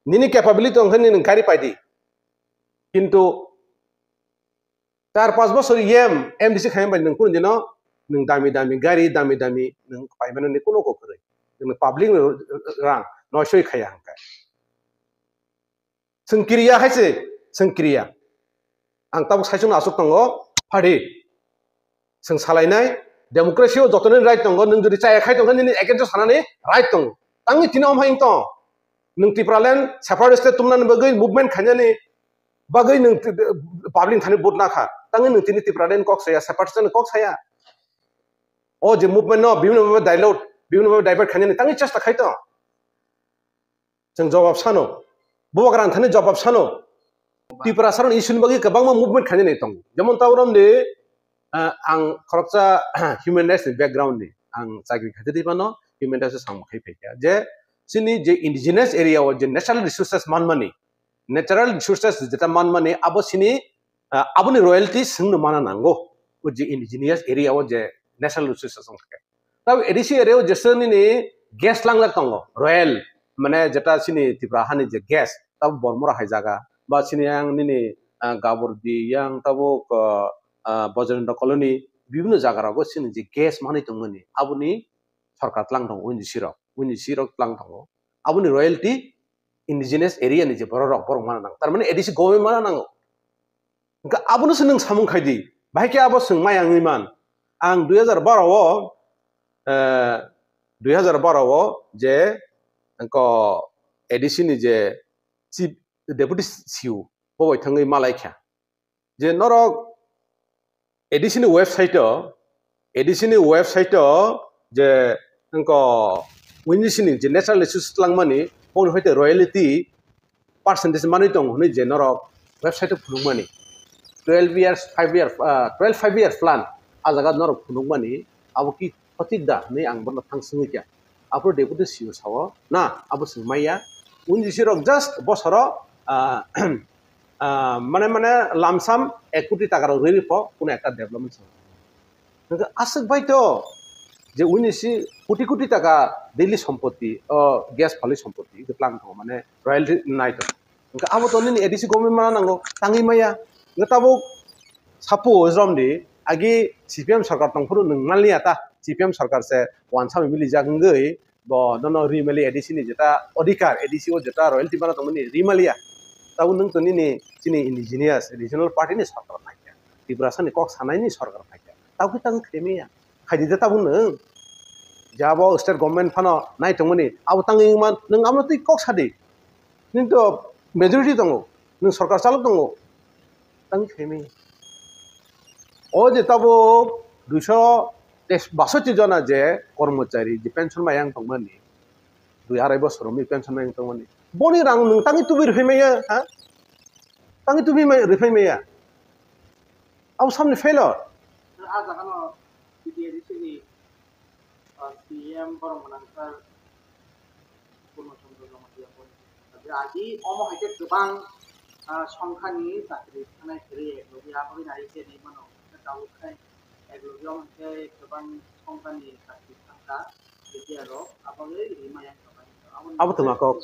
Nini capability tongkhe nini gari paidi. Kintu char panch bosor E M, M D C khaima bai nwng kunu dino nwng dami dami gari, dami dami nwng paimani kuno kok kwrwi. Nwng public ni rang noisoi khaya hwnkhe. Chwng kiriya hai se, chwng kiriya. Ang tabuk saichung asuk tongo, phadi. Chwng salainai, democracy o jotoni right tongo, nwng jodi chaya khai tongkha nini against o sanani right tongo. Tangwi tini om hai wng tong. Nwng Tipraland separate state tumnani bagwi movement khainani bagwi nwng ti-, public thani vote nakha. Tangwi nwng tini Tipraland kok saya, separatist ni kok saya. O je movement no bibhinno bhabe dilute, bibhinno bhabe divert khainani tangwi chesta khai tong. Chwng jawab sano. Bubagra ang thani jawab sano. Tiprasarokni issue ni bagwi kwbangma movement khainani tongo. Jemon ta urom de, ah, ang khoroksa human rights ni background ni. Ang chakri khaitwi phano human rights o samung khai phaikha. Je chini je indigenous area o je natural resources manmani, natural resources jeta manmani abo chini, ah, aboni royalty swngno mana nango. O je indigenous area o je natural resources wngkha khe. Tabo A D C area o jesa nini gas langlak tongo, royal, mane jeta chini Tripura hani je gas, tabo Bormora hai jaga, ba chini yang nini, ah, Gabordi yang tabo, ah, ah, Bojrendra Colony, bibhinno jaga rogo chini je gas manwi tongmani, aboni sorkar tlang tongo, O N G C rok, O N G C rok tlang tongo. Aboni royalty indigenous area ni je borok rok, borok mana nango. Tar mane A D C government mana nango. Hwnkhe abono se nwng samung khai di. Bahai khe abo chwng maya wngwi man. Ang dui hajar baro o, eh, dui hajar baro o je wngko A D C ni je chief deputy C E O bo bai thangwi malai kha. Je norok A D C ni website o, A D C ni website o je wngko O N G C ni je natural resources tlangmani, boni hoite royalty percentage manwi tongo hwnwi je norok website o phunukmani. Twelve years, five year, ah, twelve five year plan, ah jaga norok phunukmani, abo ki sothik da hwnwi ang bono thang swngwi kha. Aphuru deputy C E O sao, na, abo chwng maya. O N G C rok just bosoro, ah, ah, mane, mane, lamsam ek koti taka rok rwi rwi pho, kuno ekta development se. Hwnkhe aswk bai to je O N G C koti koti taka daily sompoti, o gas phalwi sompoti, hwnkhe tlang tongo, mane, royalty nai tongo. Hwnkhe abo to nini A D C government mana nango, tangwi maya. Hwnkhe tabuk suppose romdi, agi C P M sarkar tongphuru nwng manliya ta, C P M sarkar se wansa milijak wngwi, bo nono rimali A D C ni jeta odhikar, A D C o jeta royalty mana tongmani rimaliya. Tabuk nwng to nini chini indigenous regional party ni sarkar phaikha, Tiprasa ni kok sanai ni sarkar phaikha, tabuk tang khemaya. Khaidi je tabuk nwng je abo state government phano nai tongmani abo tangwi wngman, nwng abono twi kok sadi. Nini to majority tongo, nwng sarkar chalok tongo, tangwi khaimaya. O je tabuk duiso basoti jona je kormochari je pension bai yang tongmani, dui arai bosor romwi pension bai yang tongmani, boni rang nwng tangwi tubui rwphai maya, ha? Tangwi tubui mai-, rwphai maya. Abo samni failure. A jaga no B T R C ni, ah, C M borok mwnang sir Purno Chandra Jamatia bo. Agi omo hai khe kwbang, ah, songkhani chakri thanai kwrwi, logi aboni nai khe ri mano. Tabuk khai ek logi omo hai khe kwbang songkhani chakri thangkha, B T R rok aboni ri maya. Abo tongma kok.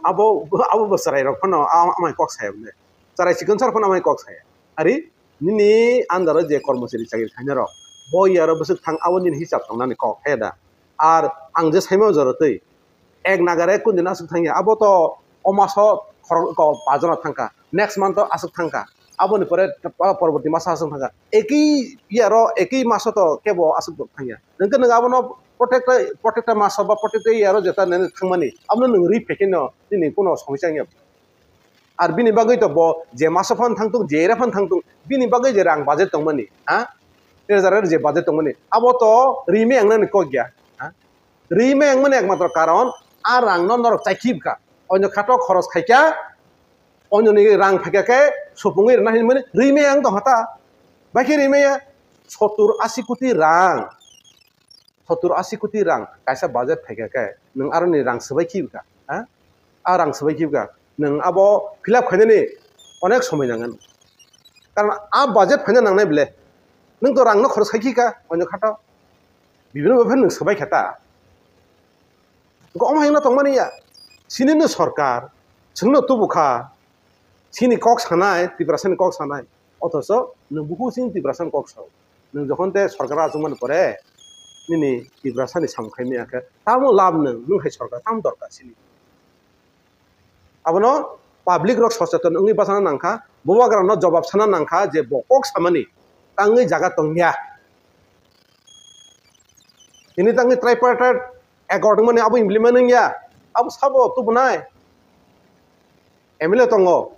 Abo, abo bo chwrai rok phano am-, amai kok saya bole. Chwrai chikon sar phano amai kok saya. Ari nini under o je kormochari chakri khainai rok, bo yaro bwswk thang abo nini hisab tongnani kok haya da. Ar ang je saima jora twi ek nagare kun din aswk thangya, abo to o maso khorok ko pajana thangkha, next month o aswk thangkha, aboni pore porborti maso aswk thangkha, ekhi yaro ekhi maso to kebo aswk thangya. Nwng khe nwng abono protecta, protecta maso ba protecta yaro jeta nini thangmani, abono nwng ri phekheno nini kuno songwi changya. Ar bini bagwi to bo je maso phan thangtung, je era phan thangtung, bini bagwi je rang budget tongmani, ha? ter jara je budget tongmani, abo to rimai ang nani kok ya. Ha? Rimai ang mani ekmatro karon a rang no norok chai khibka, onyo khato khoros khaikha, onyo ni rang phaikha khe supungwi rwna hinmani rimai ang tongkha ta, bai khe rimai ya sottur asi koti rang. Sottur asi koti rang kaisa budget phaikha khe, nwng aroni rang swbai khibka, ha? A rang swbai khibka, nwng abo fill up khainani onek somoi nangan. Karon a budget phaina nangnai bele, nwng to rang no khoros khai khika, onyo khato bibino bepar nwng swbai kha ta. Omo hai wngna tongmani ya, chini no sorkar, chwngno tubu kha, chini kok sanai, Tiprasani kok sanai, othocho nwng buku chini Tiprasani kok sao. Nwng jokhon te sorkar achukmani pore, nini Tiprasani samung khai maya khe, tamo lab nwng, nwng hai sorkar tamo dorkar chini. Abono public rok socheton wngwi bachana nangkha, bubagra no jobab sana nangkha je bo kok samani tangwi jaga tongya. Tini tangwi tripartite accord wngmani abo implement wngya, abo sabo tubunai. M L A tongo,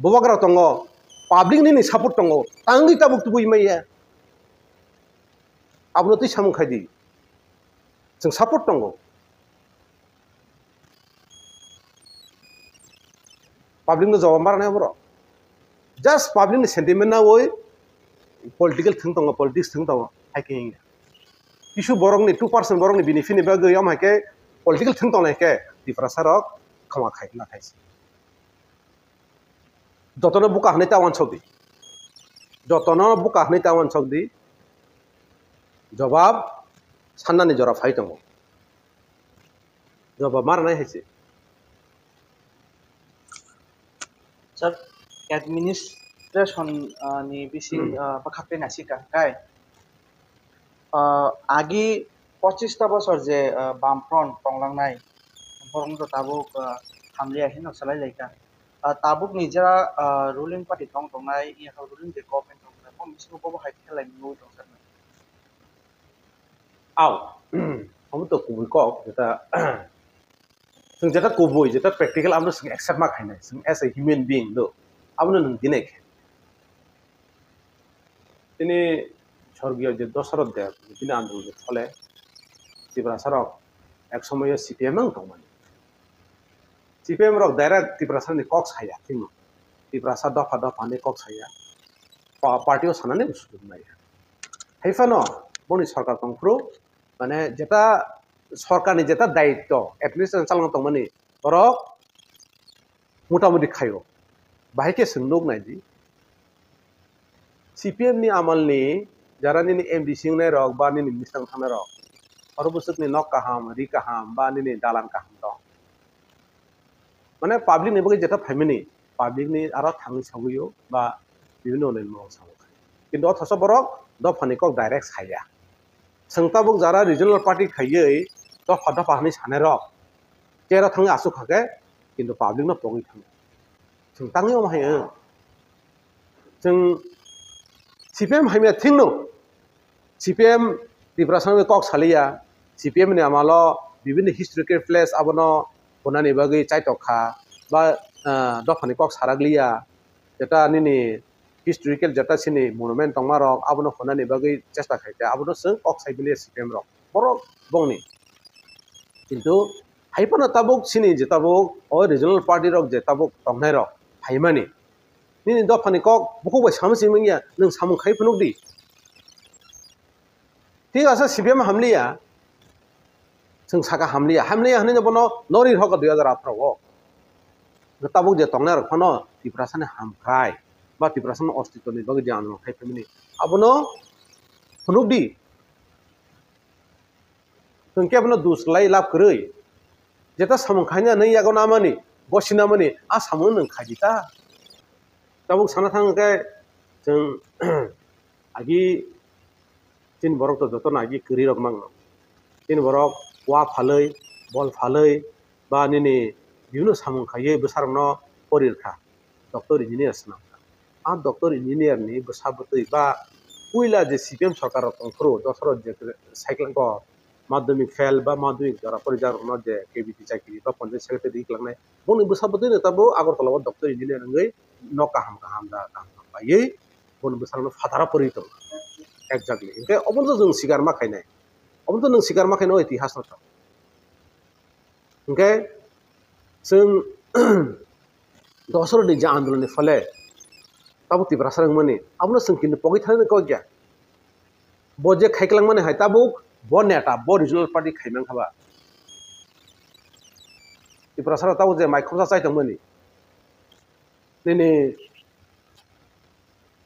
bubagra tongo, public nini support tongo, tangwi tabuk tubui maya. Abono twi samung khai di. Chwng support tongo. Public no jawab ma rwnai borok. Just public ni sentiment nawi political thwng tongo, politics thwng tongo, hai khe wngya. Kisu borok ni two percent borok ni benefit ni bagwi, omo hai khe political thwng tongnai khe Tiprasa rok khama khai na khai se. Jotono buka hwnwi ta uansuk di. Jotono buka hwnwi ta uansuk di. Jobab sannani jora phai tongo. Jobab ma rwnai hai se. Sir, administration, ah, ni bising, ah, bwkha tei naisika kai. Ah, agi pochista bosor je, ah, Bamfront tonglangnai, borok no tabuk, ah, hamliya hino salai laikha. Ah, tabuk ni jera, ah, ruling party tong tongnai, iya ruling je government tong tongnai, bo bisingo bobo hai khe lai nugwi tong sir. Au, omo to kubui kok, jeta, chwng jeta kubui, jeta practical, abono chwng accept ma khainai, chwng as a human being do, abono nwng dinai khe. Tini sorgiyo je Dosarot Deb, tini andolon je thole, Tiprasa rok ek somoyo C P M ang tongmani. C P M rok direct Tiprasa ni kok saya, timo. Tiprasa dopha dopha ni kok saya. Pa-, party o sanani bo sujuk nai. Hai phano boni sorkar tongphuru, mane jeta sorkar ni jeta daityo, administration chalong tongmani, borok motamuti khaio. Bahai khe chwng nuk nai di. C P M ni amal ni jara nini M D C wngnai rok ba nini minister thangnai rok, oro bwswk ni nok kaham, ri kaham ba nini dalan kaham tong. Mane public ni bagwi jeta phaimani, public ni aro thangwi sagwi o ba bibhinno onlain mung sago. Kintu othocho borok dophani kok direct saya. Chwng tabuk jara regional party khaiwi dopha dopha hwnwi sanai rok, chair o thangwi aswk kha khe, kintu public no pogwi thango. Chwng tangwi omo hai wng. Chwng C P M hamya thwngno, C P M Tiprasa ni kok saliya, C P M ni amalo bibhinno historical place abono hwnani bagwi chaitok kha, ba, ah, dophani kok sarak liya, jeta nini historical jeta sini monument tongma rok abono hwnani bagwi chesta khai kha, abono chwng kok sai biliya C P M rok, borok bongni. Kintu hai phano tabuk sini je tabuk o regional party rok je tabuk tongnai rok phaimani, nini dophani kok bukhuk bai sama simi wngya, nwng samung khai phunuk di. Thik asa C P M hamliya, chwng saka hamliya, hamliya hwnwi bono nori rokha dui hajar atharo o. Tabuk je tongnai rok phano Tiprasa ni hamkrai ba Tiprasa ni ostitoni bagwi je andolon khai phaimani, abono phunuk di. Chwng khe bono dus lai lab kwrwi. Jeta samung khaina nang yago namani, gosi namani, a samung nwng khaidi ta. Tabuk sana thang khe chwng agi chini borok to jotono agi kwrwi rok mango. Chini borok wa phalwi, bol phalwi, ba nini bibhinno samung khaiwi bwsarokno pori rwkha, doctor engineer swnamkha. A doctor engineer ni bwsa bwtwi ba puila je C P M sorkar rok tongphuru, joto rok je cycle ko madhyamik fail ba madhyamik jora porijak rokno je K B T chakiri ba panchayat secretary ri kwlangnai, boni bwsa bwtwi no tabuk Agartala o doctor engineer wngwi nok kaham kaham da kaham kaham paiwi boni bwsarokno phataro pori tongo. Exactly. Hinkhe obono to chwng sikar ma khainai. Obono to nwng sikar ma khainai o itihas no to. Hinkhe chwng dosor ni je andolon ni phole tabuk Tiprasa wngmani abono chwng kintu pogwi thani kok ya. Bo je khaiklangmani hai tabuk bo neta bo regional party khaimankha ba. Tiprasa rok tabuk je mai khoroksa chai tongmani. Nini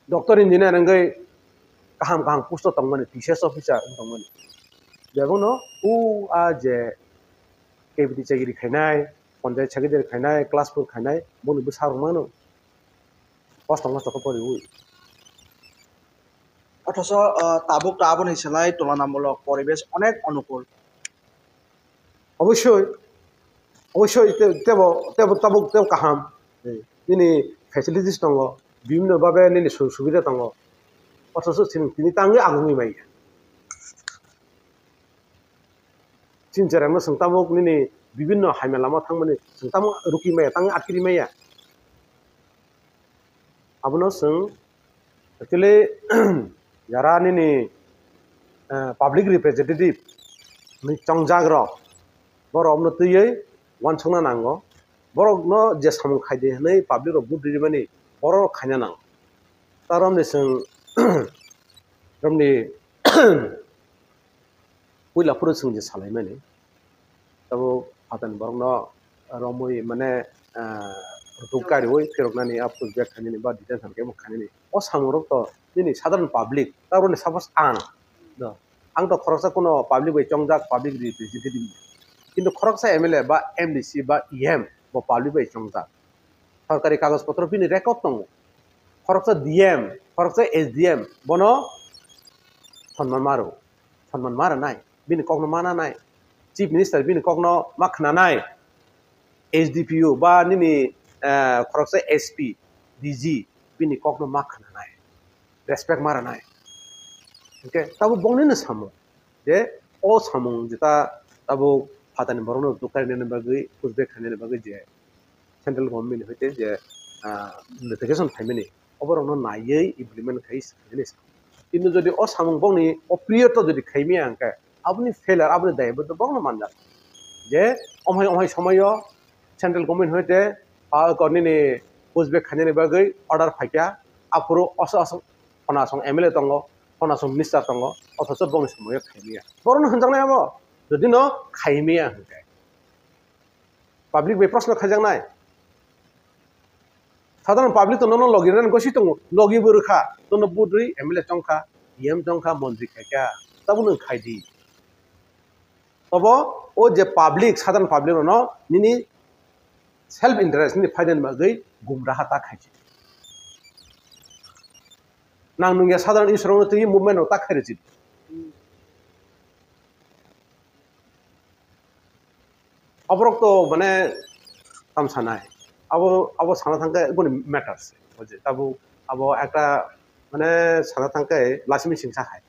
doctor engineer wngwi kaham kaham post o tongmani, T C S officer wng tongmani. Bebakno o a je K B T chagiri khainai, ponjayat secretary khainai, class four khainai, boni bwsa rok mano. Kosto mosto khe poriwi. Othocho, ah, tabuk to aboni slai tulanamulok poribesh onek onukul. Obossoi, obossoi te-, tebo, tebo tabuk tebo kaham. Nini facilities tongo, bibhinno bhabe nini su-, subida tongo. Othocho chini, tini tangwi agungwi maya. Chini cherai no chwng tabuk nini bibhinno hamya lama thangmani chwng tabuk rukwi maya, tangwi atkiri maya. Abono chwng actually jara nini, eh, public representative ni chongjak rok borok no twiwi uansukna nango, borok no je samung khaidi hinwi public rok vote rimani borok rok khaina nango. Ta romni chwng romni puila phuru chwng je salaimani, tabuk phatani borokno romwi mane, ah, rutuk kariwi phiroknani, a push back khainani ba detention camp khainani, o samungrok to nini sadharon public, ta roni suppose ang, no, ang to khoroksa kuno public bai chongjak, public representative, kintu khoroksa M L A ba M D C ba E M bo public bai chongjak, sorkari kagoj potro bini record tongo, khoroksa D M, khoroksa S D M bono sonman maro. Sonman ma rwnai, bini kokno ma nanai, chief minister bini kokno ma khnanai, S D P O ba nini, eh, khoroksa S P, D G bini kokno ma khnanai, respect ma rwnai. Hinkhe tabuk bongni no samung je o samung jeta tabuk phatani borokno rutuk karinani bagwi, push back khainani bagwi je central government ni hoite je, ah, notification phaimani, oborokno naiwi implement khai, khai nai. Kintu jodi o samung bokni o period o jodi khaimaya hwnkhe, aboni failure, aboni daibwtwi bokno manjak. Je omhai omhai somoio central government hoite, ah, kornini push back khainani bagwi order phaikha, aphuru oso oso khonasong M L A tongo, khonasong minister tongo, othocho bokni somoio khaimaya. Borokno hwnjaknai abo, jodi no khaimaya hwnkhe. Public bai proshno khaijaknai. Sadharon public to nono logi rwna gosi tongo, logi bo rwkha, nono budri M L A chongkha, E M chongkha, montri khaikha, tabuk nwng khaidi. Tobo o je public, sadharon public rokno nini self interest, nini phaidani bagwi gumraha ta khaidi. Nang nungya sadharon Iswrokno twi movement rok ta khairwchidi. Aborok to mane tam sanai. Abo, abo sana thangkhe boni matters. Buji, tabuk abo ekta mane sana thangkhe lasimi singsa hai.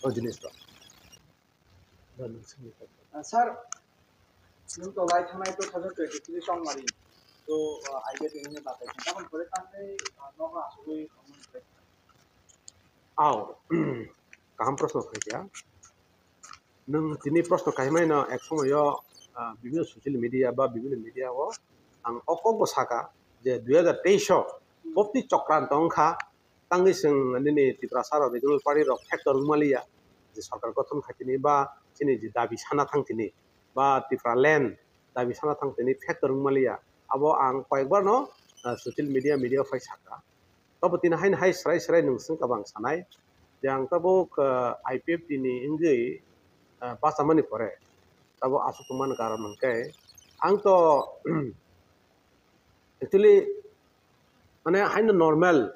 O jinis to. Ah, sir, nwng to lai thangnai two thousand twenty-three tongmani. To, ah, idea tini batai. Tamoni pore tangkhe, ah, nogo asugwi. Aw, kaham proshno khaikha. Nwng tini proshno kaimaino ek somoio, ah, bibhinno social media ba bibhinno media o ang o kokbo saka je dui hajar teis o bopti chokranto wngkha, tangwi chwng nini Tiprasa rok regional party rok factor wngmaliya, je sorkar gothon khaitini ba chini je dabi sana thangtini ba Tipraland dabi sana thangtini factor wngmaliya, abo ang koyekbar no, ah, social media media o phai saka. Tabuk tini haino hai srai srai nwng swngkha bang sanai je ang tabuk, ah, I P F T ni wngwi, ah, bachamani pore tabuk aswk tongmani karon hwnkhe ang to actually mane haino normal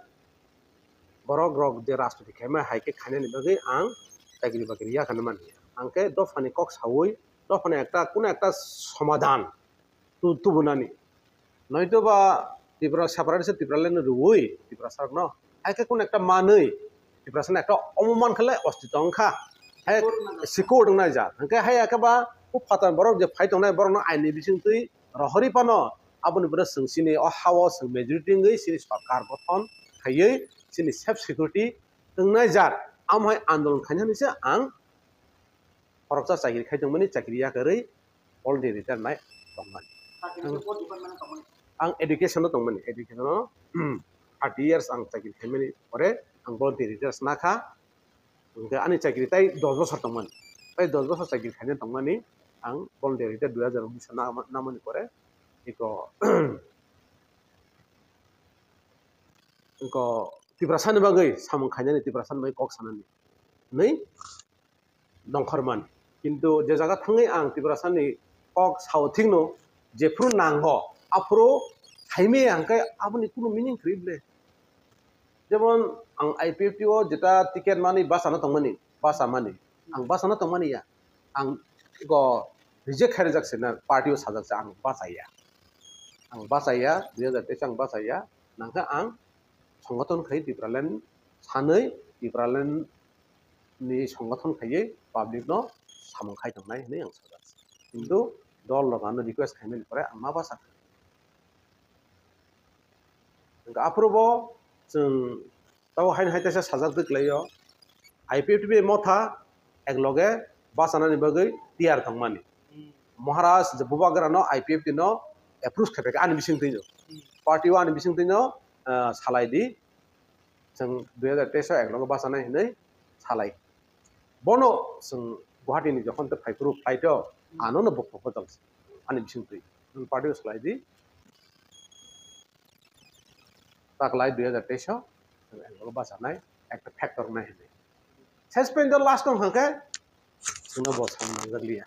borok rok je rajniti khaima hai khe khainani bagwi ang chakri bakri ya khana manya. Ang khe dophani kok saui dophani ekta kuno ekta somadhan tu-, tubunani. Noito ba Tripura separate se Tipraland rwui Tiprasa rokno. Hai khe kun ekta manwi Tiprasa ekta omoman khle ostito wngkha. Hai sikut wngnai ja. Hwnkhe hai akhe ba huk phatar borok je phai tongnai borokno aini bisingtwi rohori phano aboni borok chwng chini o ha-o chwng majority wngwi chini sorkar gothon khaiwi chini self security wngnai jat, amo hai andolon khainani se ang khoroksa chakri khai tongmani, chakri yakarwi voluntary retire nai tongmani. Ang education o tongmani, education o thirty years ang chakri khaimani pore ang voluntary retire nakha. Hwnkhe ani chakri tai dos bosor tongmani, tai dos bosor chakri khaina tongmani ang voluntary retire dui hazar unis o na-, namani pore iko, iko Tiprasani bagwi samung khainani, Tiprasani bagwi kok sanani hwnwi nongkhormani. Kintu je jaga thangwi ang Tiprasani kok sao thikno, jephuru nango, aphuru khaimaya hwnkhe aboni kunu meaning kwrwi le. Jemon ang I P F T o jeta ticket mani bachana tongmani, bachamani. Ang bachana tongmani ya. Ang ego reject khairajak se na, party o sajak se ang bachaya. Ang bachaya, dui hazar teis ang bachaya. Nangkhe ang songothon khai Tipraland sanwi, Tipraland ni songothon khaiwi public no samung khai tongnai hwnwi ang sajak se. Kintu dol rok ano request khaimani pore ang ma bachakha. Hwnkhe aphuru bo chwng tabo haino hai teisa sajak twi kwlaio, I P F T bai motha ekloge bachanani bagwi tiyar tongmani. Maharaj je Bubagrano I P F T no approve khai phaikha ani bisingtwino. Party o ani bisingtwino, ah, salai di, chwng dui hazar teis o ekloge bachanai hwnwi salai. Bono chwng Guwahati ni jokhon tei phaiphuru flight o ano no bo proposal ani bisingtwi party o salai di. Taklai dui hazar teis o chwng eklogo bachanai ekta factor nai hinwi. Ses pendo last wng kha khe chwngno bo samung nangjak liya,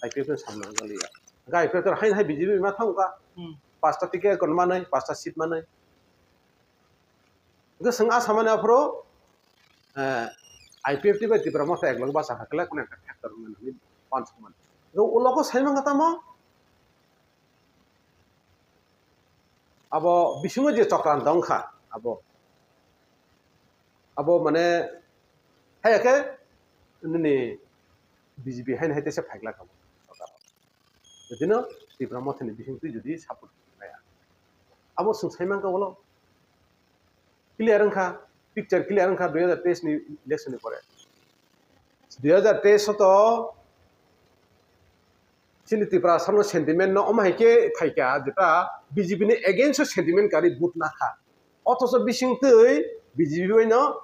I P F T no samung nangjak liya. Hwnkhe I P F T no haino hai B J P ma thang kha, hmm, pasta ticket kon manwi, pasta seat manwi. Hwnkhe chwng a samani aphuru, eh, I P F T bai Tipra Motha eklogo bacha kha khe kunu ekta factor wngmani hinwi uansukmani. Hwnkhe ulo khe sai mankha tamo? Abo bisingo je chokranto wngkha, abo, abo mane, hai khe nini B J P haino hai teisa phaikla kha bo. Jodino Tipra Mothani bisingtwi jodi support khlaiya, abo chwng sai mankha ulo clear wngkha, picture clear wngkha dui hazar teis ni election ni pore. Dui hazar teis o to chini Tiprasano sentiment no omo hai khe phaikha, jeta B J P ni against o sentiment kari vote nakha. Othocho bisingtwi B J P bai no,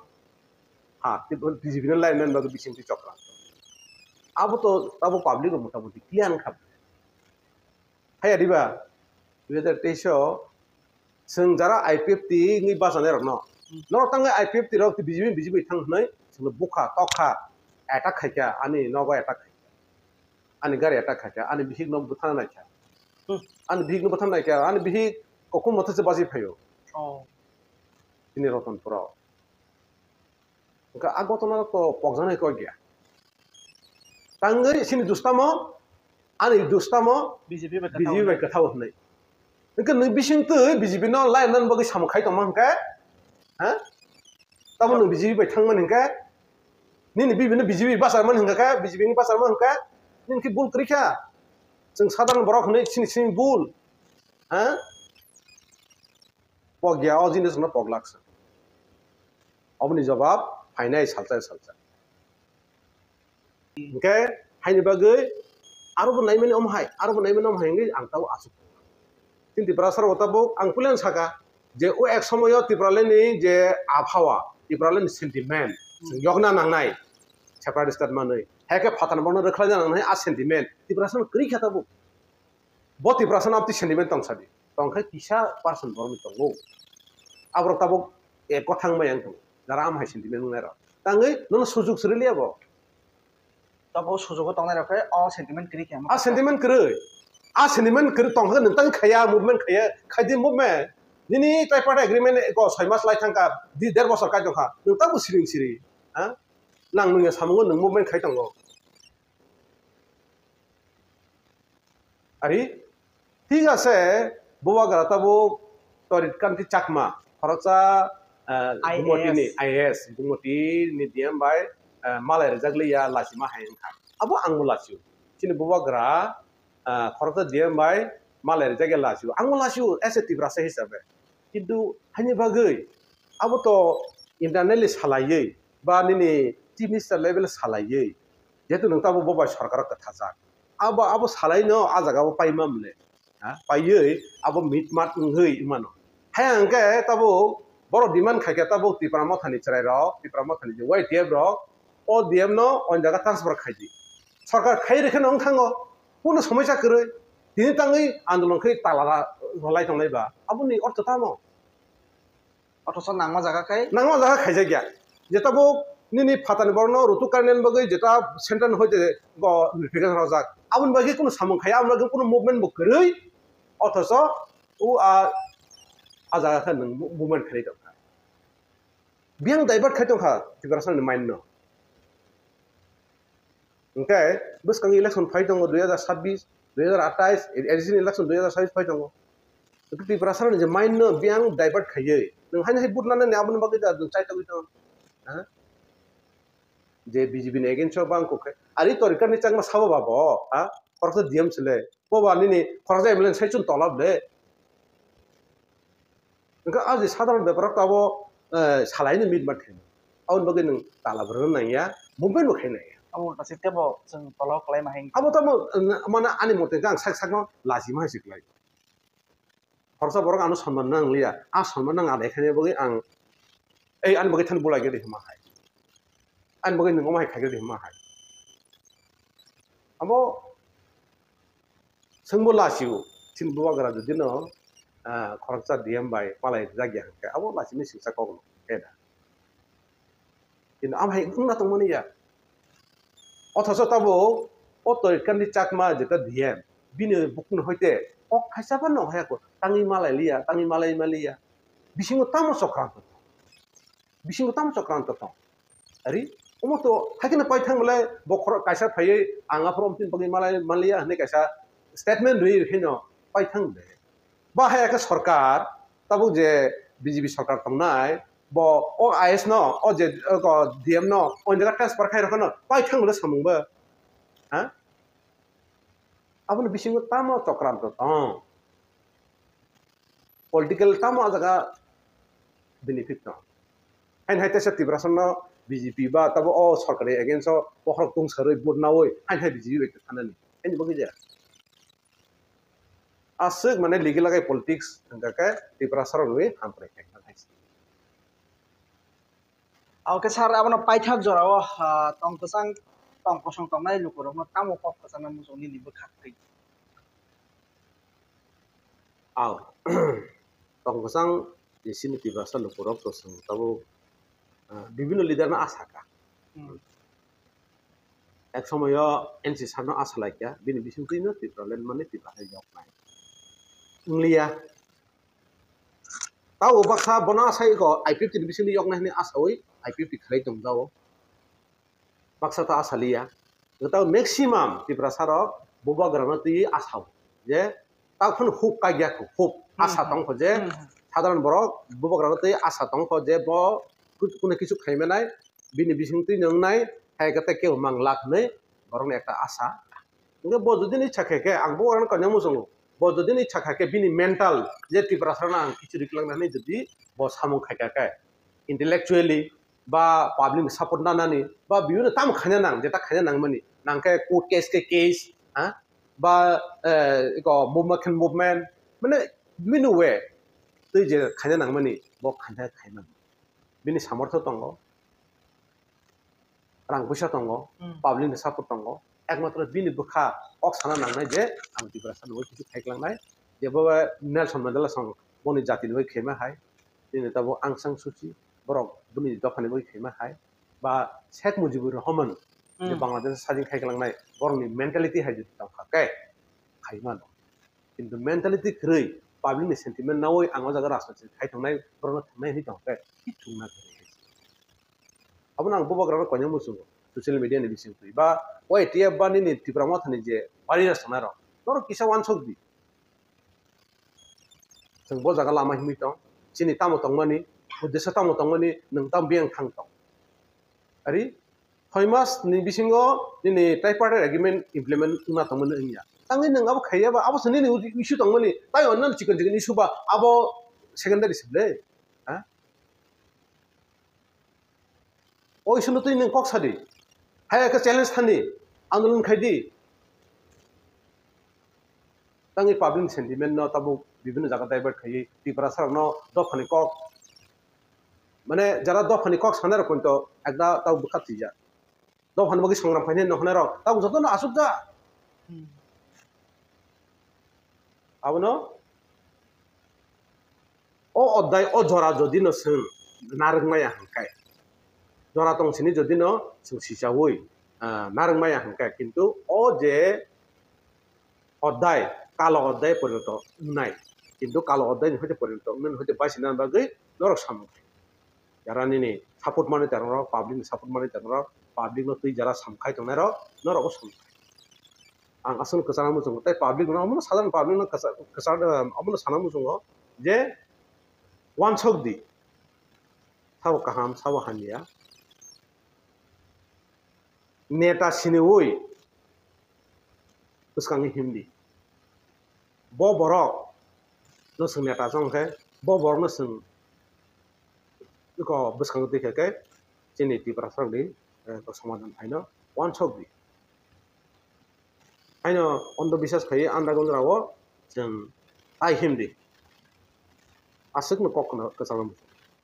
ha, B J P no line man bagwi bisingtwi chokra. Abo to tabo public o motamuti clear wngkha. Haya diba, dui hazar teis o chwng jara I P F T wngwi bachanai rokno, norok tangwi I P F T rok B J P, B J P thang hwnwi chwngno bukha tokha, attack khaikha, ani nogo attack khaikha, ani gari attack khaikha, ani bihikno bwthana naikha, ani bihikno bwthana naikha, ani bihik kokun mothai se bachwi phaio. Oh. Chini Rotonpuro. Hwnkhe a gotona to pokjaknai kok ya. Tangwi chini dustamo, ani dustamo B J P bai B J P kwthao bai hwnwi. Kwthao hwnwi. Hwnkhe nwng bisingtwi B J P no line man bagwi samung khai tongma hwnkhe, ha? Tamo nwng B J P bai thangmani hwnkhe, nini bibi no B J P bacharmani hwnkhe, B J P ni bacharmani hwnkhe, nini khe bul kwrwi kha. Chwng sadharan borok hwnwi chini simi bul, ha? Pokya o jinis no poglak se. Oboni jobab phainai salsa salsa. Hwnkhe haini bagwi aro bo naimani omo hai, aro bo naimani omo hai hwnwi ang tabo asuk. Chini Tiprasa rok tabuk ang puilano saka je o ek somoyo Tipraland ni je abhawa, Tipraland ni sentiment, chwng yokna nangnai, separate state manwi. Hai khe phathan bono rwkhlaina nangnai a sentiment. Tiprasa no kwrwi kha tabuk. Bo Tiprasa no amtwi sentiment tong sadi. Tong khe kisa percent borokni tongo. Aborok tabuk, eh, kwthang bai ang tongo. Jara am hai sentiment wngnai rok. Tangwi nono sujuk swrwi liya bo. Tabuk sujugo tongnai rok khe o sentiment kwrwi khe. A sentiment kwrwi. A sentiment kwrwi tong khe nwng tang khaya, movement khaya, khaidi movement. Nini tripartite agreement ko soi mas lai thang kha, di der bosor kai tong kha. Nwng tabuk siring siri. Ha? Nang nwngya samungo nwng movement khai tongo. Ari, thik ase, Bubagra tabuk Torit Kanti Chakma, khoroksa, eh, I A S. Gumoti ni I A S, Gumoti ni D M bai, eh, malai rijak liya, lachima hai wngkha. Abo ang bo lachio. Chini Bubagra, eh, khoroksa D M bai malai rijak ya lachio. Ang bo lachio, as a Tiprasa hisabe. Kintu haini bagwi, abo to internally salaiwi ba nini chief minister level salaiwi, jehetu nwng tabuk bo bai sorkaro kwthajak, abo, abo salaino a jagao paima mwnwi, ha, paiwi abo mitmat wngwi mano. Hai hwnkhe tabuk borok demand khaikha tabuk Tipra Mothani chwrairok, Tipra Mothani je Y T F rok, o D M no oin jaga transfer khaidi. Sorkar khai rwkhe no wng thango, kuno somosya kwrwi. Tini tangwi andolon khe tala ra-, rwlai tongnai ba, aboni ortho tamo? Othocho nangma jaga khai? Nangma jaga khaijakya. Jeta bo nini phatani borokno rutuk karinani bagwi jeta center ni hoite go notification rojak. Aboni bagwi kuno samung khaiya, aboni bagwi kuno movement bo kwrwi. Othocho o a, a jaga khe nwng movement khainai tongkha. Biyang divert khai tongkha Tiprasani mind no. Hwnkhe bwskang election phai tongo dui hazar sabbish, dui hazar atais, additional election dui hazar sabbish phai tongo. Hwnkhe Tiprasarani je mind no biyang divert khaiwi, nwng haino hai vote nanani aboni bagwi da nwng chai tongwi tongo. Ha? Je B J P ni against o bang kok khai. Ari Torikani changma sabo ba bo, ha? Khoroksa D M sile. Bo ba nini khoroksa M L A ni saichung tolab le. Hwnkhe a je sadharon bepar o abo, eh, salaino mitma thwino. Aboni bagwi nwng tala bwrwino nangya, movement bo khai nangya. Abo ulta se tebo chwng tolo kwlai ma hai. Abo tamo, eh, mane ani mote khe ang sak sakno lachima hai se kwlai. Khoroksa borok ano sonman nang liya, a sonman nang adai khaina bagwi ang, ei ani bagwi thani bulai gede hima hai. Ani bagwi nwng omo hai khai gede hima hai. Abo Chwngbo lachio, chini bubagra jodi no, ah, khoroksa D M bai palai rijak ya hwnkhe, abo lachini singsa kok no khe da. Kintu amo hai wngna tongmani ya. Othocho tabuk o Torikandi Chakma jeta D M, bini bukung hoite kok khaisa phano haya ko, tangwi malai liya, tangwi malai maliya. Bisingo tamo chokranto tong? Bisingo tamo chokranto tong? Ari, omo to haikhe no paithang belai bokhorok kaisa phaiwi ang aphuru omtwini bagwi malai manliya hwnwi kaisa statement rwi rwkheno paithang de. Ba hai khe sorkar, tabuk je B J P sorkar tongnai, bo o I S no, o je, o D M no, o jaga transfer khai rwkheno paithang belai samung bo. Ha? Aboni bisingo tamo chokranto tong? Political tamo a jaga benefit tong? Haini hai teisa Tiprasano B J P ba tabo o sorkari against o bokhorok tungsarwi vote nawi haini hai B J P bai thanani. Haini bagwi jaya. Aswk mane legal lagai politics hwnkha khe Tiprasarokni hamkrai khaikha hai se. Oke sir, abono paithak jorao, ah, tong kwchang, tong kosong tongnai lukurokno tamo kok kwchangna muchung nini bwkha twi? Aw, tong kwchang je chini Tiprasa lukurok to chwng tabuk, ah, bibhinno leader no asa kha. Hmm. Ek somoyo N C sir no asa lai kha, bini bisingtwi no Tipraland mani Tiprasa yoknai. Wngliya. Tabo baksa bono asai ko I P F T ni bisingtwi yoknai hwnwi asaui I P F T khlai tong jao. Baksa ta asa liya. Tabo maximum Tiprasa rok bubagra no twi asao je ta phano hope kaiya kho, hope, hmm, asa tong kho je, hmm, hmm, sadharan borok bubagra no twi asa tong kho je bo ku-, kuno kichu khai manai, bini bisingtwi nwngnai, hai khe tei kebo mang lak hwnwi borokni ekta asa. Hwnkhe bo jodi ni sakha khe, ang bo orang kanya muchungo, bo jodi ni sakha khe bini mental je Tiprasa no ang kichu riklang nani jodi bo samung khaikha khe, intellectually ba public ni support nanani ba bibhinno tamo khaina nang, jeta khaina nangmani, nangkhe court case khe case, ha, ba, eh, iko movement khe movement, mane bibhinno way twi je khaina nangmani bo khaina khaimani. Bini samortho tongo, rang puisa tongo, hmm, public ni support tongo, ekmatro bini bwkha kok sana nangnai je ang Tiprasa no kichu khaiklangnai, je bo Nelson Mandela song boni jati ni bai khaima hai, nini tabuk Aung San Suu Kyi borok bini dopha ni bai khaima hai, ba Sheikh Mujibur Rahman je, hmm, Bangladesh sajing khaiklangnai borokni mentality hai jodi tongkha khe khaimano. Kintu mentality kwrwi, public ni sentiment nawi ang o jaga rajniti khai tongnai, borokno thangnai hwnwi tongkhe, kichung na kwrwi. Abono ang bubagrano koinai muchungo, social media ni bisingtwi ba Y T F ba nini Tipra Mothani je warriors tongnai rok, norok kisa uansuk di. Chwng bo jaga lama himwi tong, chini tamo tongmani, uddesyo tamo tongmani, nwng tamo biyang thang tong. Ari, soi mas ni bisingo nini tripartite agreement implement wngna tongmani wngya. Tangwi nwng abo khaiya ba, abo se nini issue tongmani, tai onnani chikon chikon issue ba, abo secondary se ble. Ha? O issue no twi nwng kok sadi. Haya khe challenge thani, andolon khaidi. Tangwi public sentiment no tabuk bibhinno jaga divert khaiwi Tiprasa rokno dophani kok, mane jara dophani kok sanai rok to ekda tabuk bwkha twijak. Dophani bagwi songram khainai no hwnai rok tabuk jotono asukjak. Hmm. Abono o odai o jora jodi no chwng narwk maya hwnkhe, jora tong sini jodi no chwng sichaui, ah, narwk maya hwnkhe, kintu o je odai, kalo odai porjonto wngnai, kintu kalo odai ni hoite porjonto wngnai hoite baisina bagwi norok samung khai. Jara nini support mani terong rok, public ni support mani terong rok, public no twi jara samkhai tongnai rok, norok bo samung khai. Ang aswk kwchangma muchungo, tei public no, omono sadharon public no kwchang, kwchang, omono sana muchungo je wansok di, sabo kaham, sabo hamya, neta siniui bwskango himdi. Bo borok no chwng neta chong khe, bo borok no chwng iko bwskango twi khe khe chini Tiprasa rokni, eh, somadan phaino wansok di. Haino ondho biswas khai andra gondra o chwng tai himdi. Aswk no kok kwchangma.